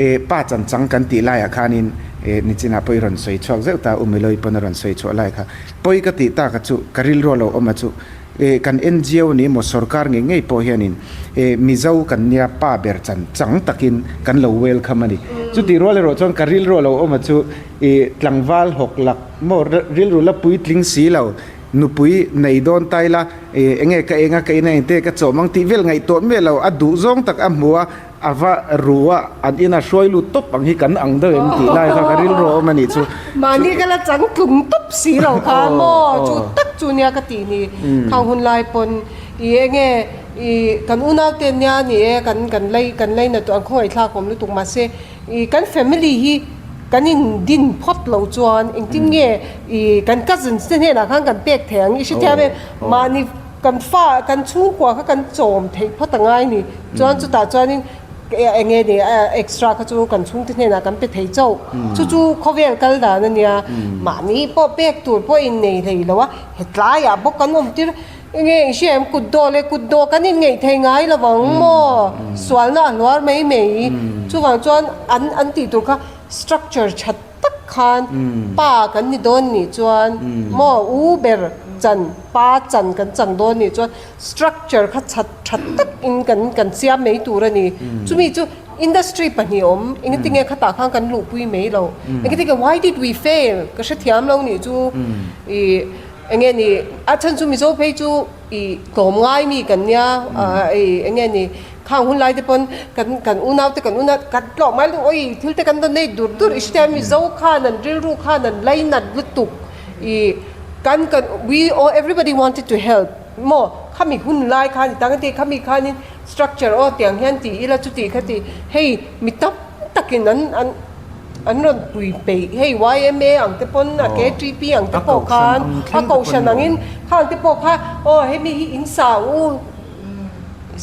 S1: eh pa chan chang kan tih laiah khanin eh nichinah pawh i rawn sawi chhuak zeuh ta, Umilawi pawn a rawn sawi chhuah lai kha. Pawi ka tih tak a chu, ka rilru a lo awm a chu, eh kan NGO ni emaw sorkar ngei ngei pawh hianin eh Mizo kan nia pa ber chan chang takin kan lo welcome a ni. Chutih rual erawh chuan ka rilru a lo awm a chu eh tlangval hawk lak maw rilru la puitling si lo, Nupui nei dawn ta ila, e, enge ka enga ka ina engte ka chawm ang tih vel ngaihtuah miah lo, a duh zawng tak a hmu a, a va ru a, an ina hruai lut tawp ang hi kan ang deuh em tih lai kha ka rilru a awm a nih chu.
S2: Mahni ka la chang tlum tawp si lo kha maw, chu tak chu nia ka tih ni, khang hun lai pawn i enge i kan unau te nia ni e, kan kan lei kan lei na tur an khawngaihthlak awm lutuk mahse I kan family hi kan in din phawt lo chuan engtin nge i kan cousins te hnenah khan kan pek thei ang i hrethiam em? Mahni kan fa kan chhungkua kha kan chawm theih phawt a ngai ni. Chuan chutah chuanin eng nge ni extra kha chu kan chhungte hnenah kan pe thei chauh. Chu chu khawvel kal dan a nia. Mahni pawh pek tur pawh in nei hlei lo a, hetlaiah bawk kan awm tir. Enge i hria em kut dawh leh kut dawh kan inngeih thei ngai lo vang maw? Sualna a hluar mai mai. Chuvang chuan an an tih tur kha structure tha tak khan pa kan ni dawn nih chuan maw u ber chan pa chan kan chang dawn nih chuan structure kha that tha tak in kan kan siam mai tur a ni. Chumi chu industry pahnih awm engtin nge khatah khan kan luhpui mai lo. Engtin nge why did we fail ka hrethiam lo nih chu i Enge ni, a chhan chu Mizo phei chu i tlawm ngai mi kan nia, i enge ni, khang hun lai te pawn kan kan unau te kan unau kan tlawm ngai lutuk awi thil te kan donate dur dur i hriat Mizo khan an rilru khan an lainat lutuk i kan kan we all everybody wanted to help maw khami hun lai khan i tang te khami khanin structure aw tiang hian ti ila chuti khati hei mi tam takin an an An rawn pui peih hei yma ang te pawn a KTP ang te pawh khan a kohhran angin khang te pawh kha aw hemi hi in sa u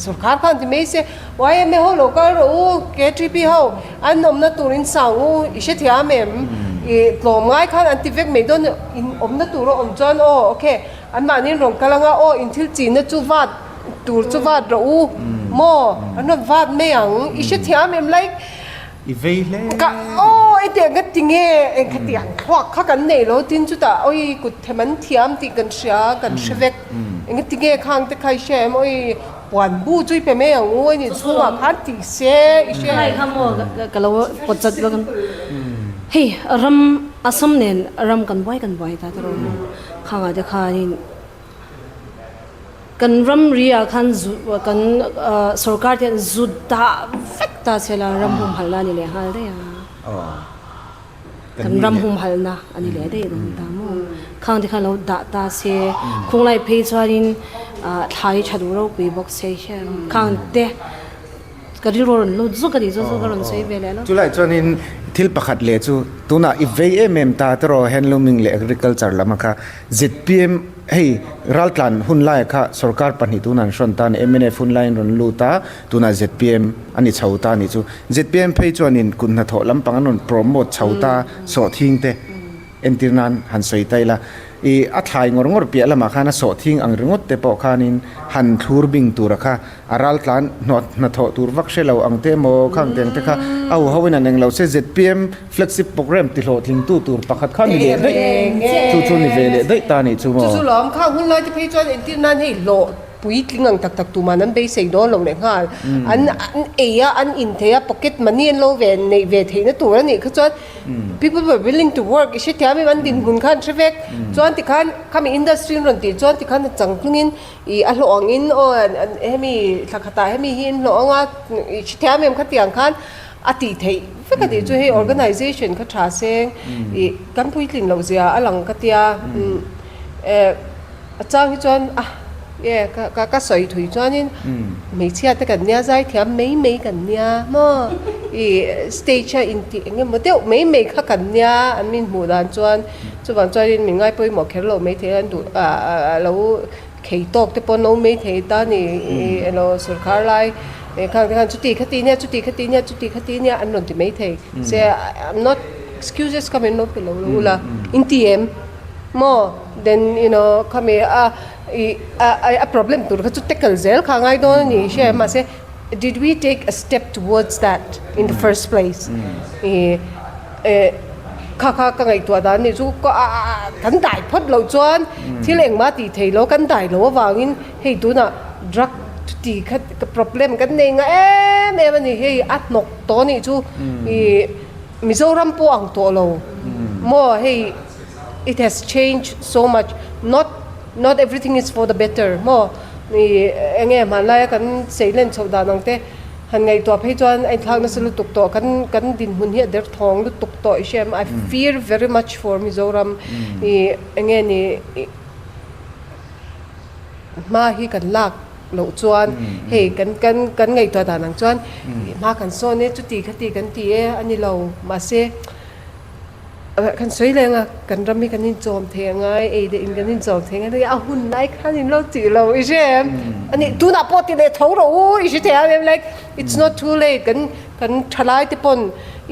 S2: sorkar khan ti mai se yma ho lo kal rawh u KTP ho an awmna tur in sa ang u i hrethiam em i tlawm ngai khan an ti vek mai dawn in awmna tur a awm chuan aw ok anmahni an rawn kal anga aw in thil chihna chu vat tur chu vat rawh u maw an rawn vat mai ang i hrethiam em like
S1: I vei hle.
S2: Ka aw i tiang ka ti nge eng kha tiang thluak kha kan nei lo tin chutah awi kut them an thiam tih kan hria kan hre vek eng ti nge khang te kha i hria em awi puan bu chu i pe mai ang u a nih chhungah khan ti se i hria
S3: em. Kha maw ka lo pawt chat vak hei ram Assam nen ram kan buai kan buai ta tawh khangah te khanin Kan ramri ah khan zu kan sorkar te hian zu dah vek ta che la ram humhalhna a ni leh nghal daih a. Kan ram humhalhna a ni leh daih dawn ta maw. Khang te khan lo dah ta se khunglai phei chuanin thlai tha duh ropui bawk se hian khang te Ka rilru a rawn lut zuk a nih chu chu ka rawn sawi ve leh lo.
S1: Chulai chuanin thil pakhat leh chu tunah i vei em em ta tiraw handlooming leh agriculture lam a kha zpm hei raltlan hun laia kha sorkar pahnih tunah an hrawn ta a ni mnf hun laiin rawn lut a tunah zpm a ni chho ta a nih chu zpm phei chuanin kut hnathawh lampang an rawn promote chho ta sawhthing te entir nan han sawi ta ila. I a thlai ngawr ngawr piah lamah khan a sawhthing ang ringawt te pawh khanin han thlur bing tura kha a ral tlan hnawt hnathawh tur vak hre lo ang te emaw khang teng te kha a huho in an eng lo se zpm flagship program ti hlawhtling tu tur pakhat kha ni leh daih chu chu ni ve leh daih ta nih chu maw.
S2: Chu chu lawm khang hun lai te phei chuan entir nan hei hlawh puitling ang tak tak tuman an beisei dawn lo leh nghal an an ei a an in thei a pocket money an lo ve neih ve theihna tur a nih kha chuan People were willing to work i hrethiam em an dinhmun kha an hre vek. Chuan tikhan khami industry an rawn tih chuan tikhan a chang tlungin ih a hlawh angin aw hemi thla khatah hemi hi an hlawh anga i hrethiam em khatiang khan a tih theih vek a tih chu hei organization kha tha seng ih kan puitlin loh zia a lang ka tia eh. A chang hi chuan a nge ka ka ka sawi thui chuanin hmeichhia te kan nia zaithiam mai mai kan nia maw ih stage a intih eng emaw deuh mai mai kha kan nia an min hmuh dan chuan chuvang chuanin min ngai pawimawh kher lo maithei a an duh ah a lo khei tawk te pawh an lo maithei ta ni ih elo sawrkhar lai khang te khan chuti khati nia chuti khati nia chuti khati nia an rawn ti maithei se I'm not excuses kha min lo pe lo lo ula inti em. Maw? Then you know khami a i a a problem tur kha chu tackle zel kha a ngai dawn a ni hria em mahse did we take a step towards that in the first place i eh kha kha ka ngaihtuah dan nih chu ka a a kan dai phawt loh chuan thil engmah tih theih loh kan dai loh avangin hei tunah drug chuti kha problem kan nei nga em em a ni hei a hnawk tawh a nih chu i Mizoram pawh ang tawh lo maw hei. It has changed so much not not everything is for the better maw ih enge hmanlaia kan seilen chhoh dan ang te han ngaihtuah phei chuan a inthlak nasa lutuk tawh kan kan dinhmun hi a derthawng lutuk tawh i hria em I fear very much for Mizoram ih enge ni ih hma hi kan lak loh chuan hei kan kan kan ngaihtuah dan ang chuan hma kan sawn e chuti khati kan ti e a ni lo mahse. Kan sawi leng a, kan ram hi kan inchawm thei a ngai, ei leh in kan inchawm thei a ngai, a hun lai khan in lo tih lo i hre em? A nih tunah pawh ti leh tho rawh u i hre thei ang em like it's not too late kan kan thalai te pawn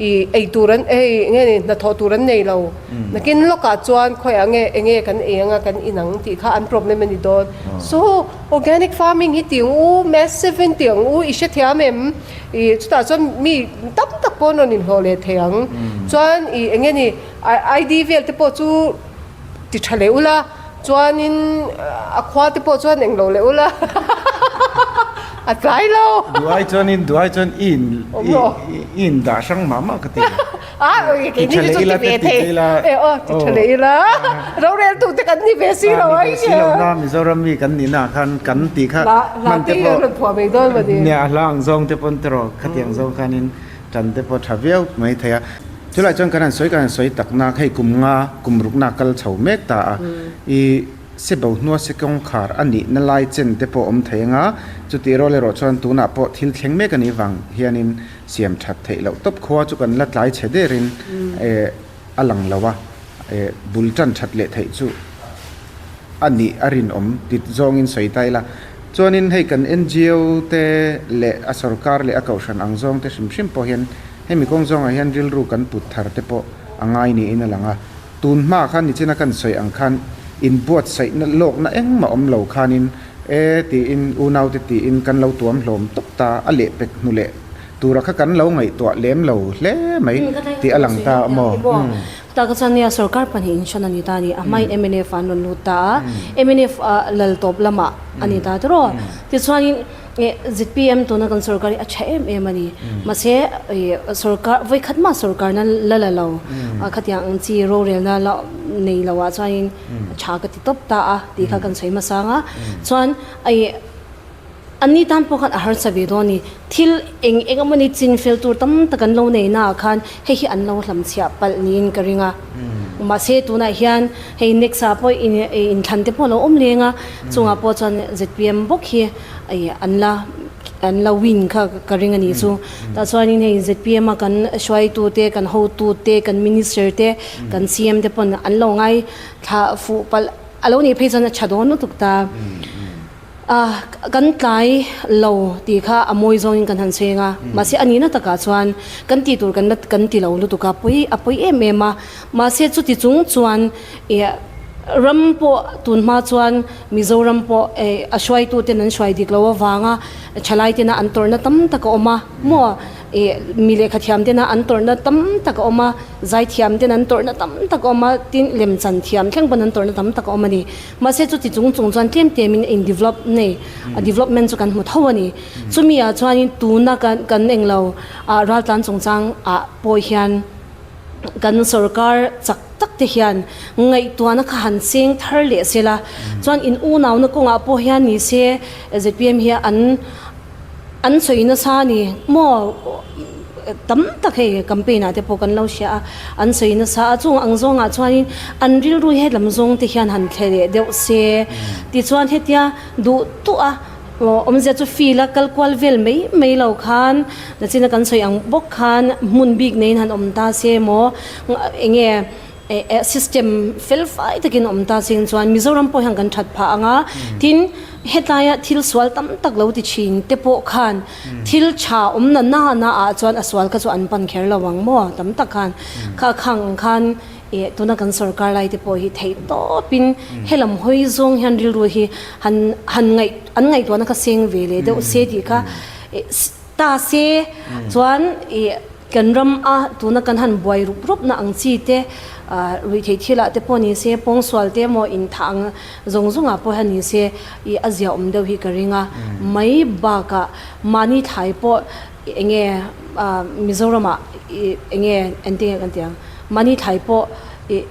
S2: i ei tur an ei nge ni hnathawh tur an nei lo nakin lawkah chuan khawiah nge enge kan ei anga kan inang tih kha an problem a ni dawn so organic farming hi tih ang u massive in tih ang u i hre thiam em? Ih chutah chuan mi tam tak pawh an rawn inhlawh leh thei ang. Chuan ih eng nge ni ID vel te pawh chu ti tha leh ula chuanin a khua te pawh chuan englo leh ula a tlai lo.
S1: Duai chuanin duai chuan i in i in dah hrang mah mah ka ti.
S2: A keini chu ti ve thei e aw ti tha leh ila rorel tu te kan ni ve si lo
S1: ai ni ve si lo na Mizoram mi kan nih na khan kan ti kha
S2: hman te pawh
S1: nia a hla ang zawng te pawn tiraw khatiang zawng khanin tan te pawh tha viau mai thei a chulai chuan kan han sawi kan han sawi tak na hei kum nga kum ruk na kal chho mek ta a i se bo hnua se kawngkhar a nih na lai chen te pawh awm thei anga chutih rual erawh chuan tunah pawh thil thleng mek a nih vang hianin Siam that theih loh tawp khua chu kan la tlai chhe derin eh a lang lo a, eh bul tan that leh theih chu a nih a rinawm tit zawngin sawi ta ila. Chuanin hei kan ngo te leh a sorkar leh a kohhran ang zawng te hrim hrim pawh hian hemi kawng zawngah hian rilru kan put thar te pawh a ngai niin a lang a. Tun hma khan nichina kan sawi ang khan inbuatsaihna lawkna engmah awm lo khanin e tiin unaute tiin kan lo tuam hlawm tawp ta a lehpek hnu leh tura kha kan lo ngaihtuah lem lo hle mai tih a lang ta a maw?
S3: Chutah kha chuan nia sorkar pahnihin hran a ni ta a ni. A hmain mnf an rawn lut ta a, mnf lal tawp lamah a ni ta tiraw. Tichuanin zpm tuna kan sorkar hi a tha em em a ni. Mahse sorkar vawikhat mah sorkarna la la lo khatiang ang chi rorelna la nei lo ah chuanin tha ka ti tawp ta a tih kha kan sawi hmasa ang a. Chuan An ni tan pawh khan a harsa ve dawn a ni. Thil eng eng emaw ni chin fel tur tam tak an lo nei naah khan hei hi an lo hlamchhiah palh niin ka ring a. Mahse tunah hian hei next ah pawh inthlan te pawh a lo awm leng a, chungah pawh chuan zpm bawk hi an la an la win kha ka ring a ni chu. Tah chuanin hei zpm a kan hruaitu te, kan hotu te, kan minister te, kan CM te pawn an lo ngai thla fuh palh a lo nih phei chuan a tha dawn lutuk ta. A, kan tlai lo tih kha a mawi zawngin kan han chheng a, mahse a nihna takah chuan kan tih tur kan la kan ti lo lutuk a, pawi a pawi em em a, mahse chuti chung chuan ih. Ram pawh tun hma chuan Mizoram pawh a hruaituten an hruai dik lo avanga thalai tena an tawrhna tam tak a awm a maw? Mi lehkha thiam tena an tawrhna tam tak a awm a, zaithiam ten an tawrhna tam tak a awm a, tin lemchan thiam thleng pawn an tawrhna tam tak a awm a ni. Mahse chuti chung chung chuan tlem tlemin a in develop nei a development chu kan hmu tho a ni. Chumi ah chuanin tuna kan kan englo ah raltlan chungchang ah pawh hian kan sorkar chak tak te hian ngaihtuahna kha han cheng thar leh se la, chuan in unauna kawngah pawh hian ni se zpm hi an an sawi nasa a ni maw tam tak hei campaign ah te pawh kan lo hria a, an sawi nasa a, chung ang zawngah chuanin an rilru hi hetlam zawng te hian han thle leh deuh se tichuan hetia duh duh a. Awmzia chu field a kal kual vel mai mai lo khan nachina kan sawi ang bawk khan hmun bik neiin han awm ta se maw enge system fel fai takin awm ta seng chuan Mizoram pawh hian kan that phah ang a, tin hetlaia thil sual tam tak lo ti thin te pawh khan thil tha awm na na na ah chuan a sual kha chu an pan kher lo ang maw tam tak khan kha khang ang khan Ih, tuna kan sorkar lai te pawh hi theih tawpin helam hawi zawng hian rilru hi han han ngaih an ngaihtuahna kha seng ve leh deuh se tih kha ta se chuan ih kan ram a tuna kan han buai rup rup na ang chi te ah ruihtheih thil ah te pawh ni se pawngsual te emaw inthah ang zawng zawng ah pawh hian ni se ih a zia awm deuh hi ka ring a mai bakah mahni thlai pawh enge ah Mizoram ah ih enge engtin nge kan tih ang. Mahni thlai pawh ih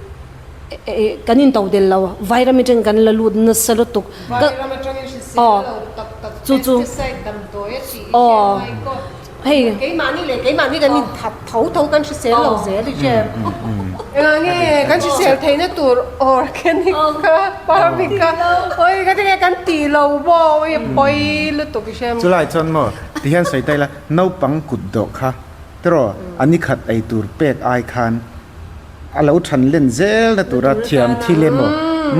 S3: ih kan in to del lo, vairam atangin kan la lut nasa lutuk.
S2: Vairam atangin hrisel lo tak tak pesticide damdawi a tih i hre mai kaw. Hei keimahni leh keimahni kan in that tho tho kan hrisel lo zel i hre. Engah nge kan hrisel theihna tur organic kha farming kha oi ka tinge kan tih lo maw oi a pawi lutuk i hre.
S1: Chulai chuan maw tihian sawi ta ila naupang kut dawh kha Tiraw, a ni khat ei tur pek ai khan a lo than len zel na tura thiam thil emaw,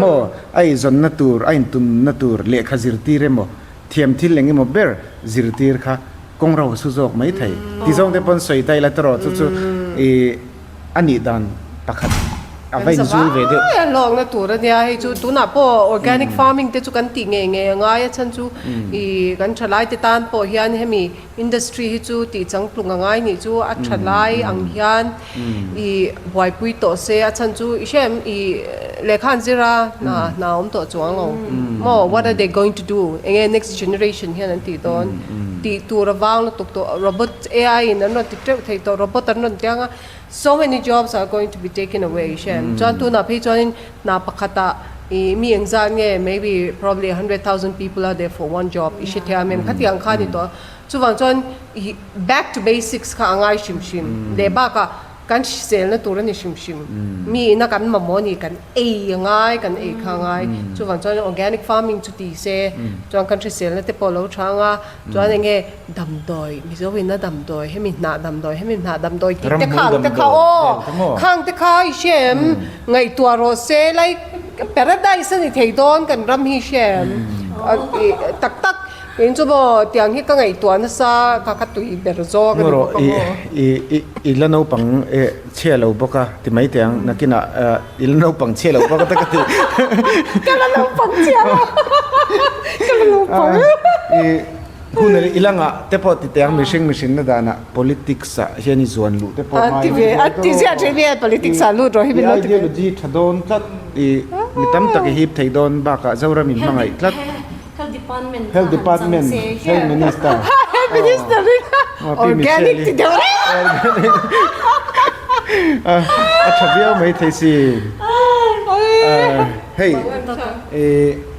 S1: maw a eizawnna tur, a intumna tur lehkha zirtir emaw, thiam thil eng emaw ber zirtir kha kawng ro su zawk mai thei. Ti zawng te pawn sawi ta ila tiraw chu chu i a nih dan pakhat a va inzul ve deuh.
S2: Kan zavai a hlawkna tur a nia, hei chu tunah pawh organic farming te chu kan tih ngei ngei a ngai a chhan chu i kan thalai te tan pawh hian hemi Industry hi chu tih changtlung a ngai nih chu a tha lai ang hian i buaipui tawh se a chhan chu i hre em i lehkha an zir a hna hna awm tawh chuang lo maw what are they going to do enge next generation hian an tih dawn tih tur a vang lutuk tawh robot ai in an rawn ti teuh thei tawh robot an rawn tiang a so many jobs are going to be taken away i hre em chuan tunah phei chuanin hna pakhatah i mi engzat nge maybe probably 100,000 people are there for one job i hre thiam em khatiang kha ni tawh chuvang chuan i back to basics kha a ngai hrim hrim leh bakah kan hriselna tur a ni hrim hrim mi ina kan mamawh a ni kan ei a ngai kan ei kha a ngai chuvang chuan organic farming chu ti se chuan kan hriselna te pawh a lo tha ang a Chuan enge damdawi, Mizo in a damdawi, hemi hnah damdawi, hemi hnah damdawi tih te khang te kha aw, khang te kha i hre em, ngaihtuah rawh se like paradise a ni thei dawn kan ram hi i hre em, tak tak kei chu maw tiang hi ka ngaihtuah nasa kha ka tui ber zawk a ni bawk a maw.
S1: I la naupang chhia lo bawk a ti mai teh ang, nakinah i la naupang chhia lo bawk a ta ka ti.
S2: Ka la naupang chhia lo, ka la naupang.
S1: I hun i la ngah te pawh ti teh ang mihring mihrinna danah politics ah hian i zuan luh te pawh
S2: ngai. Ti ve, a ti ziah thin e politics ah lut rawh hi min lo ti ve.
S1: I ideology tha dawn tlat, i mi tam tak i hip thei dawn bakah Zoram in hmangaih tlat.
S3: Health Department
S1: Health Department Health Minister
S2: Health Minister Organic ti deuh reng
S1: a tha viau mai thei si hei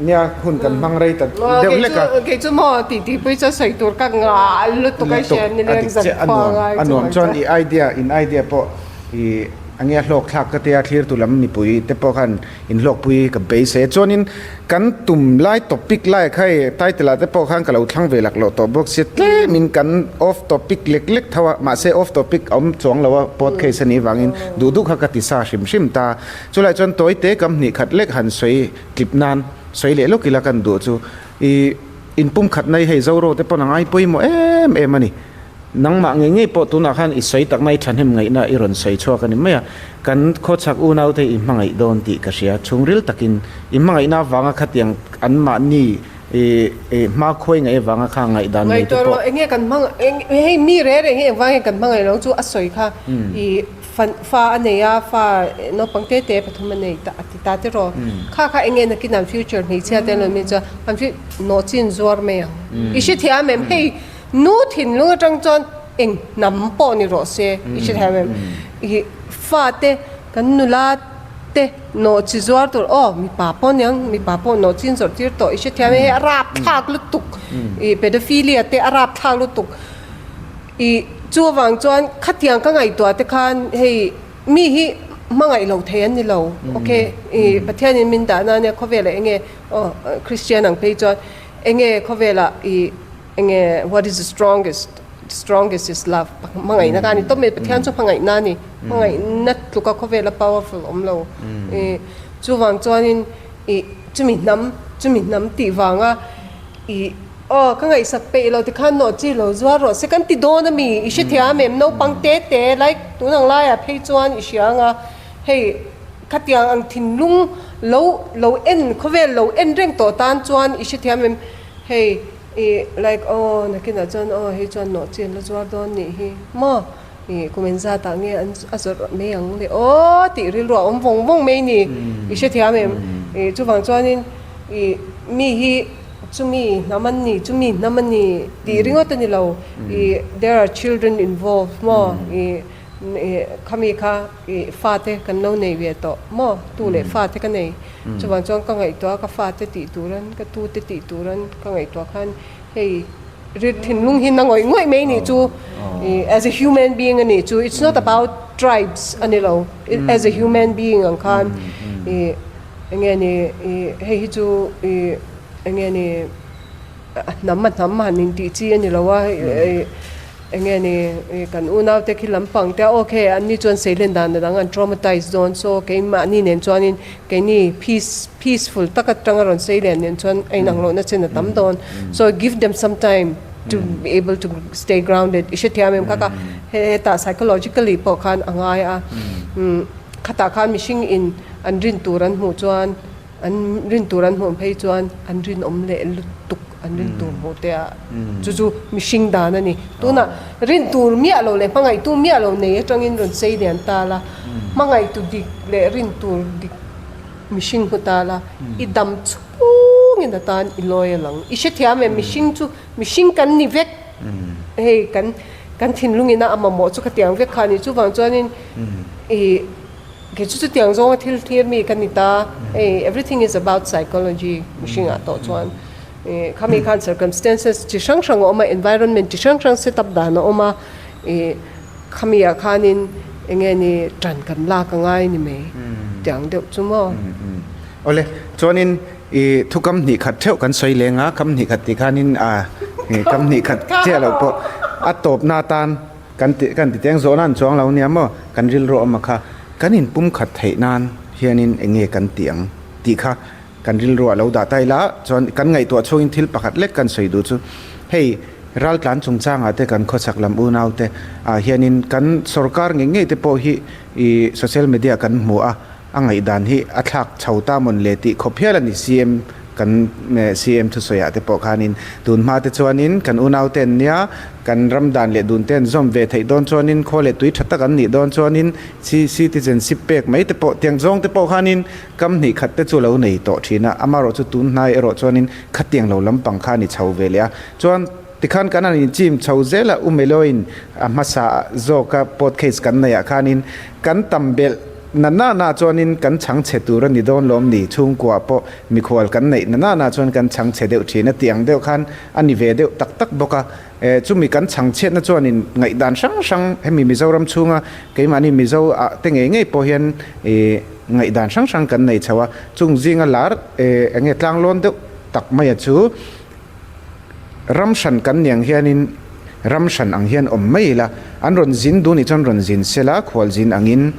S1: nia hun kan hmang rei ta deuh lek a
S2: kei chu maw tih tih pui chuan sawi tur ka ngah lutuk a hria ni leng zan khua ngai
S1: a nuam chuan i idea in idea pawh i enge a hlawk thlak ka tia thlir tu lam mipui te pawh khan Inhlawkpui ka beisei a, chuanin kan tum lai topic lai kha hei title ah te pawh khan ka lo thlang ve lak loh tawh bawk sia, tlemin kan off topic lek lek tho a, mahse off topic a awm chuang lo a, podcast a nih vangin duh duh kha ka ti sa hrim hrim ta. Chulai chuan tawi te kam hnih khat lek han sawi tlip nan sawi leh lawk ila kan duh chu i inpumkhatna hi hei Zoro te pawn a ngai pawimawh em em a ni. Nangmah ngei ngei pawh tunah khan i sawi tak mai thahnem ngaihna i rawn sawi chhuak a ni mai a, kan khawchhak unaute i hmangaih dawn tih ka hria. Chhungril takin i hmangaihna avanga khatiang anmahni i hmakhuai ngaih avanga kha ngaihdan nei te
S2: Ngaihtuah
S1: pawh.
S2: rawh, enge kan hmang, hei mi reh reng hi engvang nge kan hmangaih lo chu a sawi kha i fa a nei a, fa naupang te te pathum a nei ta a ti ta te rawh. Kha kha enge nakin an future hmeichhia te an rawn mi chuan an nawhchin zuar mai ang. I hrethiam em? Hei Nu thinlung atang chuan eng hnam pawh ni rawh se i hre thei em? I fate kan nula te nawh chi zuar tur aw mipa pawh aniang mipa pawh nawh chin zawrh tir tawh i hre thiam em hei a rapthlak lutuk i pedophilia te a rapthlak lutuk i chu avang chuan khatiang ka ngaihtuah te khan hei mi hi hmangaih lo thei an ni lo ok i Pathianin min dahna ania khawvelah enge aw Christian ang phei chuan enge khawvelah i Enge what is the strongest strongest is love hmangaihna kha a ni tawp mai Pathian chu hmangaihna a ni hmangaihna tluka khawvela powerful awm lo i chuvang chuanin i chumi hnam chumi hnam tih vanga i aw ka ngaihsak peih lo tikhan nawh chi lo zuar rawh se kan ti dawn a mi i hrethiam em naupang te te like tun ang laiah phei chuan i hria anga hei khatiang ang thinlung lo lo en khawvel lo en reng tawh tan chuan i hrethiam em hei Ih like aw nakinah chuan aw hei chuan nawh chi an la zuar dawn nih hi maw ih kum en zatah nge an a zawrh mai ang le aw tih rilru a awm vawng vawng mai ni i hrethiam em ih chuvang chuanin ih mi hi chumi hnam an ni chumi hnam an ni tih ringawt a ni lo ih there are children involved maw ih ih khami kha ih fate kan lo nei ve tawh maw tu leh fate ka nei. Chuvang chuan ka ngaihtuah a, ka fate tih turan, ka tute tih turan ka ngaihtuah khan hei ri thinlung hi na ngawih ngawih mai nih chu as a human being a nih chu it's not about tribes a ni lo as a human being ang khan ih enge ni ih hei hi chu ih enge ni a hnam a hnam han intih chi a ni lo a ih Eng nge ni kan unaute khi lampang te ok an ni chuan seilen dan a dang an traumatise dawn so keimahni nen chuanin keini peace peaceful tak atanga rawn seilen nen chuan a inang lohna chin a tam dawn so give them some time to be able to stay grounded i hrethiam em kha kha hetah psychologically pawh khan a ngai a khatah khan mihring in an rin tur an hmuh chuan An rin tur an hmuh phei chuan an rinawm leh lutuk an rin tur hmuh te ah chu chu mihring dan a ni. Tunah rin tur miah lo leh hmangaihtu miah lo nei atangin rawn sei lian ta la, hmangaihtu dik leh rin tur dik mihring hmu ta la, i dam chhungin atan i lawi a lang. I hrethiam em mihring chu mihring kan ni vek hei kan kan thinlungin a mamawh chu khatiang vek kha a ni. Chuvang chuanin i. Kei chu chutiang zawnga thil thlir mi ka ni ta, hei everything is about psychology mihringah tawh chuan ih khami khan circumstances chi hrang hrang a awm a, environment chi hrang hrang set up dan a awm a, ih khami ah khanin eng nge ni tan kan lak a ngai ni mai tiang deuh chu maw.
S1: Awle, chuanin ih thu kam hnih khat theuh kan sawi leng a, kam hnih khat tih khanin ah kam hnih khat chiah loh pawh a tawpna atan Kan ti kan ti teng zawh nan chuang lo nia maw? Kan rilru awm a kha kan inpum khat theih nan hianin eng nge kan tih ang tih kha kan rilruah lo dah ta ila chuan kan ngaihtuah chhungin thil pakhat lek kan sawi duh chu hei raltlan chungchangah te kan khawchhak lam unau te ah hianin kan sorkar ngei ngei te pawh hi ih social media kan hmu a A ngaihdan hi a thlak chho ta mawn le tih khawp hial a ni CM kan CM thusawiah te pawh khanin tun hma te chuanin kan unau te an nia kan ram dan leh dun te an zawm ve theih dawn chuanin khaw leh tui tha tak an nih dawn chuanin citizenship pek mai te pawh tiang zawng te pawh khanin kam hnih khat te chu lo nei tawh thin a amaherawh chu tun hnai erawh chuanin khatiang lo lampang kha a ni chho ve leh a chuan Tikhan kan han inchim chho zel a, U Meloin a hmasa zawka podcast kan neihah khanin kan tam belh na na na chuanin kan chhang chhe tur a ni dawn lawm ni, chhungkua pawh mikhual kan neih na na na chuan kan chhang chhe deuh thin a tih ang deuh khan a ni ve deuh tak tak bawk a. E, chumi kan chhang chhiatna chuanin ngaihdan hrang hrang hemi Mizoram chhunga keimahni Mizo ah te ngei ngei pawh hian e ngaihdan hrang hrang kan nei chho a, chung zinga lar e enge tlanglawn deuh tak maia chu Ram hran kan ni ang hianin ram hran ang hian awm mai ila, an rawn zin duh nih chuan rawn zin sela, khual zin angin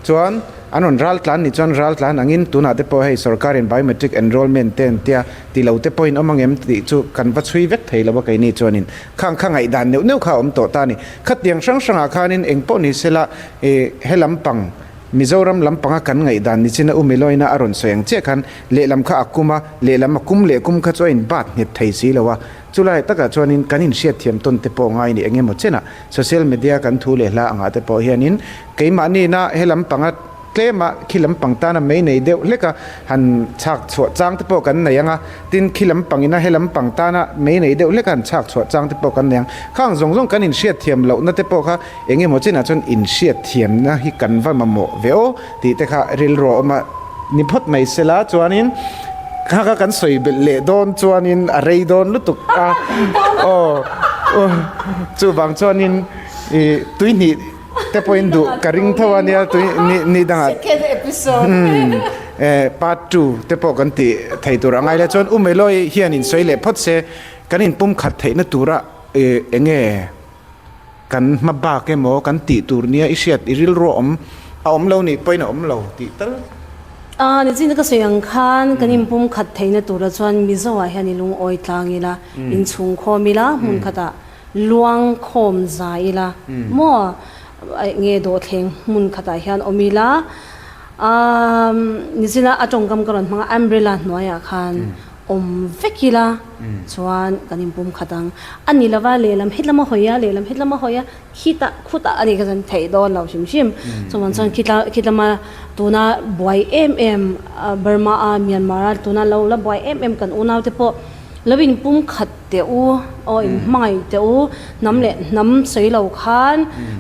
S1: chuan An rawn ral tlan nih chuan ral tlan angin tunah te pawh hei sorkarin biometric enrollment te an tia ti lo te pawhin awm angem tih chu kan va chhui vek thei lo a keini chuanin khang kha ngaihdan neuh neuh kha a awm tawh ta a ni. Khatiang hrang hrangah khanin eng pawh ni sela ih he lampang Mizoram lampanga kan ngaihdan ni chin a umiloina a rawn sawi ang chiah khan lehlam kha a kum a, lehlam a kum leh kum kha chu a inbat nghet thei si lo a. Chulai takah chuanin kan inhriatthiam tawn te pawh ngai ni eng emaw chenah social media kan thu leh hla angah te pawh hianin keimahniina he lampanga tlema khi lampang tana mei nei deuh hlek a han chhak chhuah chang te pawh kan nei ang a, tin khi lampangina he lampang tana mei nei deuh hlek a han chhak chhuah chang te pawh kan nei ang. Khang zawng zawng kan inhriatthiam lohna te pawh kha Eng emaw chinah chuan inhriatthiamna hi kan va mamawh ve aw tih te kha rilru a awm a ni phawt mai sela chuanin kha kha kan sawi belh leh dawn chuanin a rei dawn lutuk a aw chuvang chuanin ih tuihnih te pawhin duh ka ring tho a nia tui ni ni dangah
S2: Second episode
S1: eh part two te pawh kan tih thei tur a ngai la chuan u Meloi hian insawi leh phawt se kan inpumkhat theihna tura ih eng nge Kan hma bak emaw kan tih tur nia i hriat i rilru a awm a awm lo nih pawhin a awm lo tih tal.
S3: A nichin ka sawi ang khan kan inpum khat theihna tura chuan Mizo ah hian i lungawi tlang ila, inchhung khawm ila, hmun khatah luang khawm za ila maw nge dawhthleng hmun khatah hian awm ila nichin a tawngkam ka rawn hmang a umbrella hnuaiah khan awm vek ila chuan kan inpum khat ang. A ni lova lehlam hetlama hawi a, lehlam hetlama hawi a, khitah khutah a ni kha chuan theih dawn lo hrim hrim. Chuvang chuan khitla khitlama tuna buai em em Burma a Myanmar a tuna lo la buai em em kan unau te pawh lo inpum khat teh u aw inhmangaih teh u hnam leh hnam sawi lo khan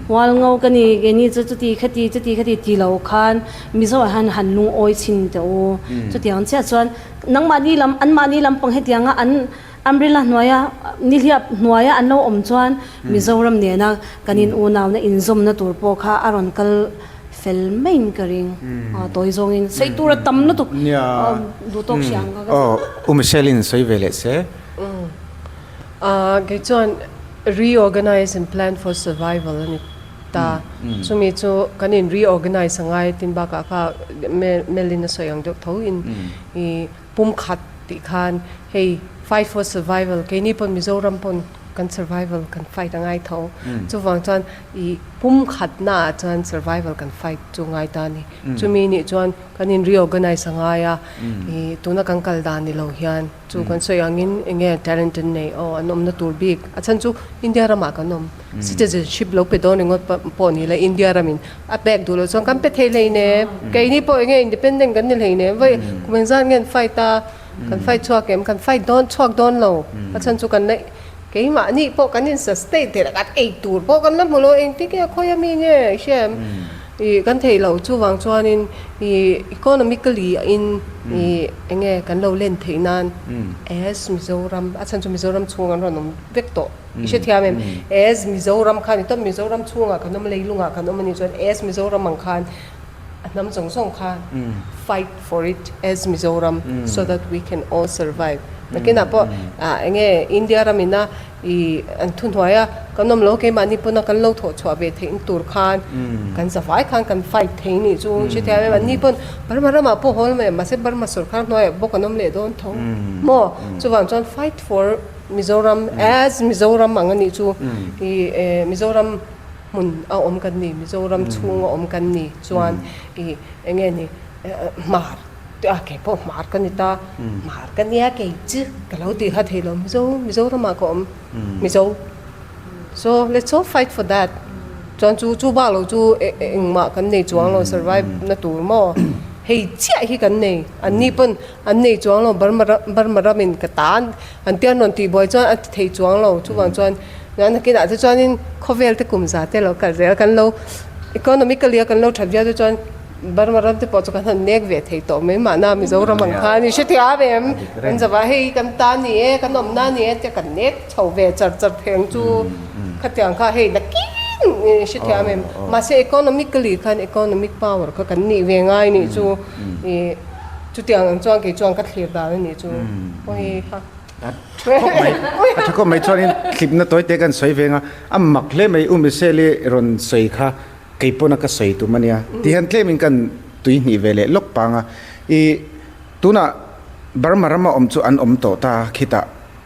S3: Hualngo ka ni keini chu chuti khati chuti khati ti lo khan Mizo ah hian han lungawi chhin teh u. Chutiang chiah chuan Nangmahni lam, anmahni lampang hetianga an umbrella hnuaia, nihliap hnuaia an lo awm chuan Mizoram nena kan in unauna inzawmna tur pawh kha a rawn kal fel maiin ka ring. Tawi zawngin sawi tur a tam lutuk duh tawk hria ang ka ka
S1: Aw, U Michelle-in sawi ve leh se.
S2: Kei chuan reorganize and plan for survival a ni. ta. Chumi chu kan in reorganize a ngai tin bakah kha Melin a sawi ang deuh tho in i pumkhat tih khan hei fight for survival keini pawn Mizoram pawn kan survival kan fight a ngai tho. Chuvang chuan i pumkhat naah chuan survival kan fight chu ngai ta a ni. Chumi nih chuan kan in reorganize a ngai a, i tuna kan kal dan ni lo hian. Chu kan sawi angin eng nge talent an nei aw an awmna tur bik a chhan chu India ramah kan awm citizenship lo pe dawn ringawt pawh ni la India ramin a pek duh loh chuan kan pe thei hleinem keini pawh eng nge independent kan ni hleinem vawi kum engzat nge an fight a kan fight chhuak em kan fight dawn chhuak dawn lo a chhan chu kan la keimahni pawh kan in sustain theih la kan ei tur pawh kan la hmu lo engtin nge khawi ami nge i hria em. Ih kan theih loh chuvang chuanin ih economically a in ih eng nge kan lo len theih nan as Mizoram a chhan chu Mizoram chhung an rawn awm vek tawh i hrethiam em as Mizoram khan i tawp Mizoram chhungah kan awm leilungah kan awm anih chuan as Mizoram ang khan a hnam zawng zawng khan fight for it as Mizoram so that we can all survive nakinah pawh ah eng nge India ram ina I an thuhnuai a, kan awm lo keimahni pawna kan lo thawh chhuah ve theih tur khan kan zavai khan kan fight thei nih chu hrethiam em anni pawn Burma ramah pawh haw lam em mahse Burma sawrkar hnuaiah bawk an awm leh dawn tho maw chuvang chuan fight for Mizoram as Mizoram ang anih chu i Mizoram hmun a awm kan ni Mizoram chhung a awm kan ni chuan i enge ni hmar A kei pawh hmar ka ni ta, hmar ka nia kei chu ka lo tih kha thei lo, Mizo, Mizoramah ka awm, Mizo. So let's all fight for that. Chuan chu chu bak lo chu engmah kan nei chuang lo survive na tur maw? Hei chiah hi kan nei, an ni pawn an nei chuang lo, Burma Burma ramin ka ta an tia an rawn tih buai chuan a ti thei chuang lo, chuvang chuan nakinah te chuanin khawvel te kum za te lo kal zel kan lo economically a kan lo that viau te chuan Burma ram te pawh chu kan han nek ve thei tawh mai mahna Mizoram ang khan i hrethiam em? Kan zava hei kan ta ni e, kan awmna ni e tia kan nek chho ve char char thei ang chu khatiang kha hei nakin i hrethiam em? Mahse economically khan economic power kha kan nih ve ngai nih chu i chutiang ang chuan kei chuan ka thlir dan a nih chu awi ha.
S1: A tha khawp mai, a tha khawp mai chuanin thlipna tawi te kan sawi ve ang a, a mak hle mai U Michelle-i rawn sawi kha. Kei pawna ka sawi tum a nia. Ti hian tlemin kan tuihnih ve leh lawk pang a. Ih, tunah Burma rama awm chu an awm tawh ta khitah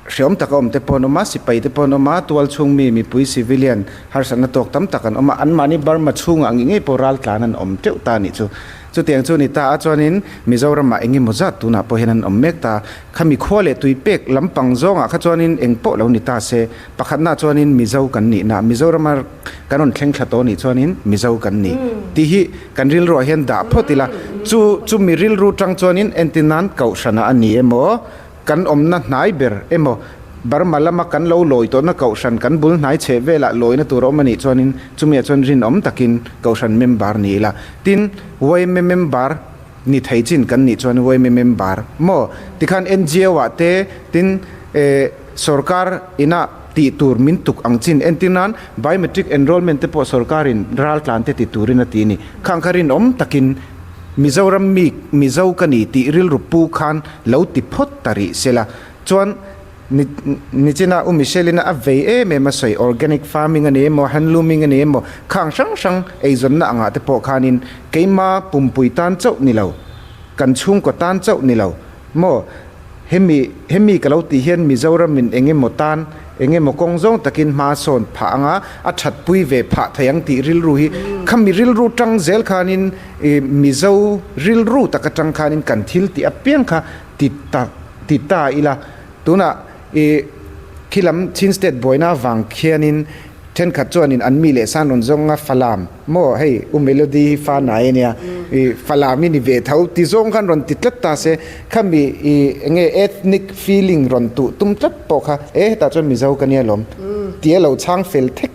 S1: hreawm taka awm te pawh an awm a, sipai te pawh an awm a, tual chhung mi mipui civilian harsatna tawk tam tak an awm a, anmahni Burma chhungah ngei ngei pawh raltlan an awm teuh ta a nih chu. Chutiang chu a ni ta a, chuanin Mizoramah eng emaw zat tunah pawh hian an awm mek ta. Khami khua leh tui pek lampang zawngah kha chuanin eng pawh lo ni ta se, pakhatnaah chuanin Mizo kan nihna, Mizorama kan rawn thleng thla tawh nih chuanin Mizo kan ni tih hi kan rilruah hian dah phawt ila, chu chumi rilru tang chuanin entir nan Kohhranah a ni emaw, kan awmna hnai ber emaw, Burma lama kan lo lawi tawhna Kohhran kan bul hnai chheh velah lawina tur a awm a nih chuanin chumiah chuan rinawm takin Kohhran member ni ila. Tin, yma member ni thei chin kan nih chuan yma member maw tikhan NGO ah te tin eh sorkar inah tih tur min tuk ang chin entir nan biometric enrollment te pawh sorkar in raltlan te ti turin a ti a ni. Khang kha rinawm takin Mizoram mi Mizo ka ni tih rilru pu khan lo ti phawt ta rih sela chuan Ni nichina U Michelle-ina a vei em em a sawi, organic farming a ni emaw, handlooming a ni emaw, khang hrang hrang eizawnna angah te pawh khanin keima pumpui tan chauh ni lo, kan chhungkaw tan chauh ni lo maw, hemi hemi ka lo tih hian Mizoramin eng emaw tan eng emaw kawng zawng takin hma sawn phah anga a thatpui ve phah thei ang tih rilru hi khami rilru tang zel khanin Mizo rilru tak atang khanin kan thil tih apiang kha ti tak ti ta ila tunah i khilam Chin state buaina avang khianin thenkhat chuanin an mi leh san rawn zawng a Falam maw hei U Melody hi fa nai ania i Falam hi ni ve tho ti zawng khan rawn ti tlat ta se khami i enge ethnic feeling rawn tuh tum tlat pawh kha e hetah chuan Mizo ka nia lawm tia lo chhang fel thek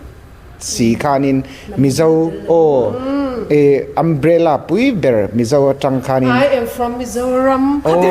S1: si khanin Mizo aw e umbrella pui ber Mizo atang khanin
S2: I am from Mizoram
S1: aw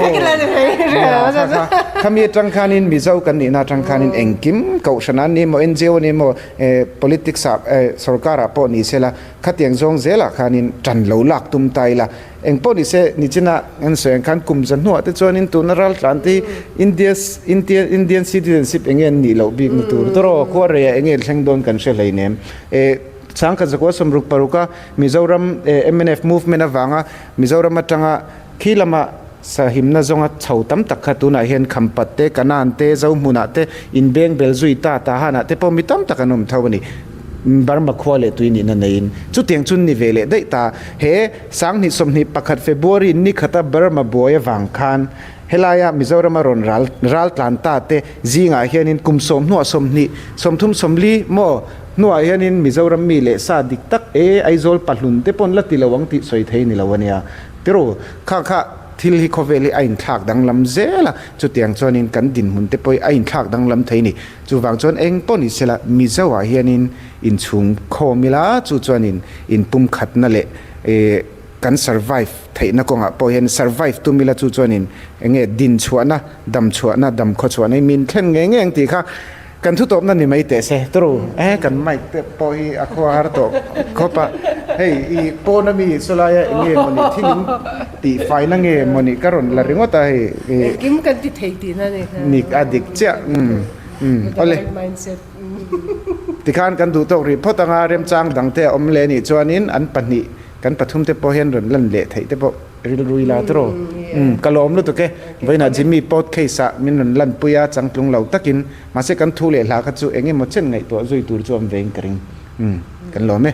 S1: khami atang khanin Mizo kan nihna atang khanin engkim kohhran an ni emaw NGO an ni emaw e politics ah e sorkar ah pawh ni sela khatiang zawng zelah khanin tan lo lak tum ta ila Engpawh ni se, nichina an sawi ang khan kum za hnuah te chuanin tuna raltlan te hi India India Indian citizenship enge an nih loh bik ni tur tawrh aw, khua reiah enge thleng dawn kan hre hleinem. Eh Sangkhat zakua sawmruk paruka Mizoram eh mnf movement avanga Mizoram atanga khi lama sahimna zawnga chho tam tak kha tunah hian Khampat te, Kanan te, Zohmunah te inbeng bel zui ta Tahanah te pawh mi tam tak an awm tho a ni. Burma khua leh tui nihna neiin chutiang chu ni ve leh daih ta. He Sanghnih 21 February ni khata Burma buai avang khan helaia Mizorama rawn ral ral tlan ta te zingah hianin kum sawm hnuah 20 30 40 maw hnuah hianin Mizoram mi leh sa dik tak e Aizawl pahlun te pawn la ti lo ang tih sawi thei ni lo ania. Tiru kha kha thil hi khawvel hi a inthlak danglam zel a, chutiang chuanin kan dinhmun te pawh hi a inthlak danglam thei ni. Chuvang chuan eng pawh ni sela Mizo ah hianin inchhung khawm ila chu chuanin inpumkhatna leh ih kan survive theihna kawngah pawh hian survive tum ila chu chuanin eng nge dinchhuahna, damchhuahna, damkhawchhuahna hi min thlen ngei ngei ang tih kha kan thutawpna ni mai teh se turu e kan mic te pawh hi a khua har tawh khawp a hei ih pawn ami sawlaia eng nge mawni thil in tihfaina nge mawni ka rawn la ringawt a hei ih
S2: Engkim kan ti thei tihna a ni.
S1: Ni a dik chiah umm umm awle. Tikhan kan duh tawk rih phawt anga remchang dang te a awm leh anih chuanin an pahnih kan pathum te pawh hian rawn lan leh theih te pawh rilru ila tawrh umm ka lawm lutuk e vawiinah Jimmy podcast ah min rawn lan pui a changtlung lo takin mahse kan thu leh hla kha chu eng emaw chen ngaihtuah zui tur chu awm ve in ka ring umm kan lawm e.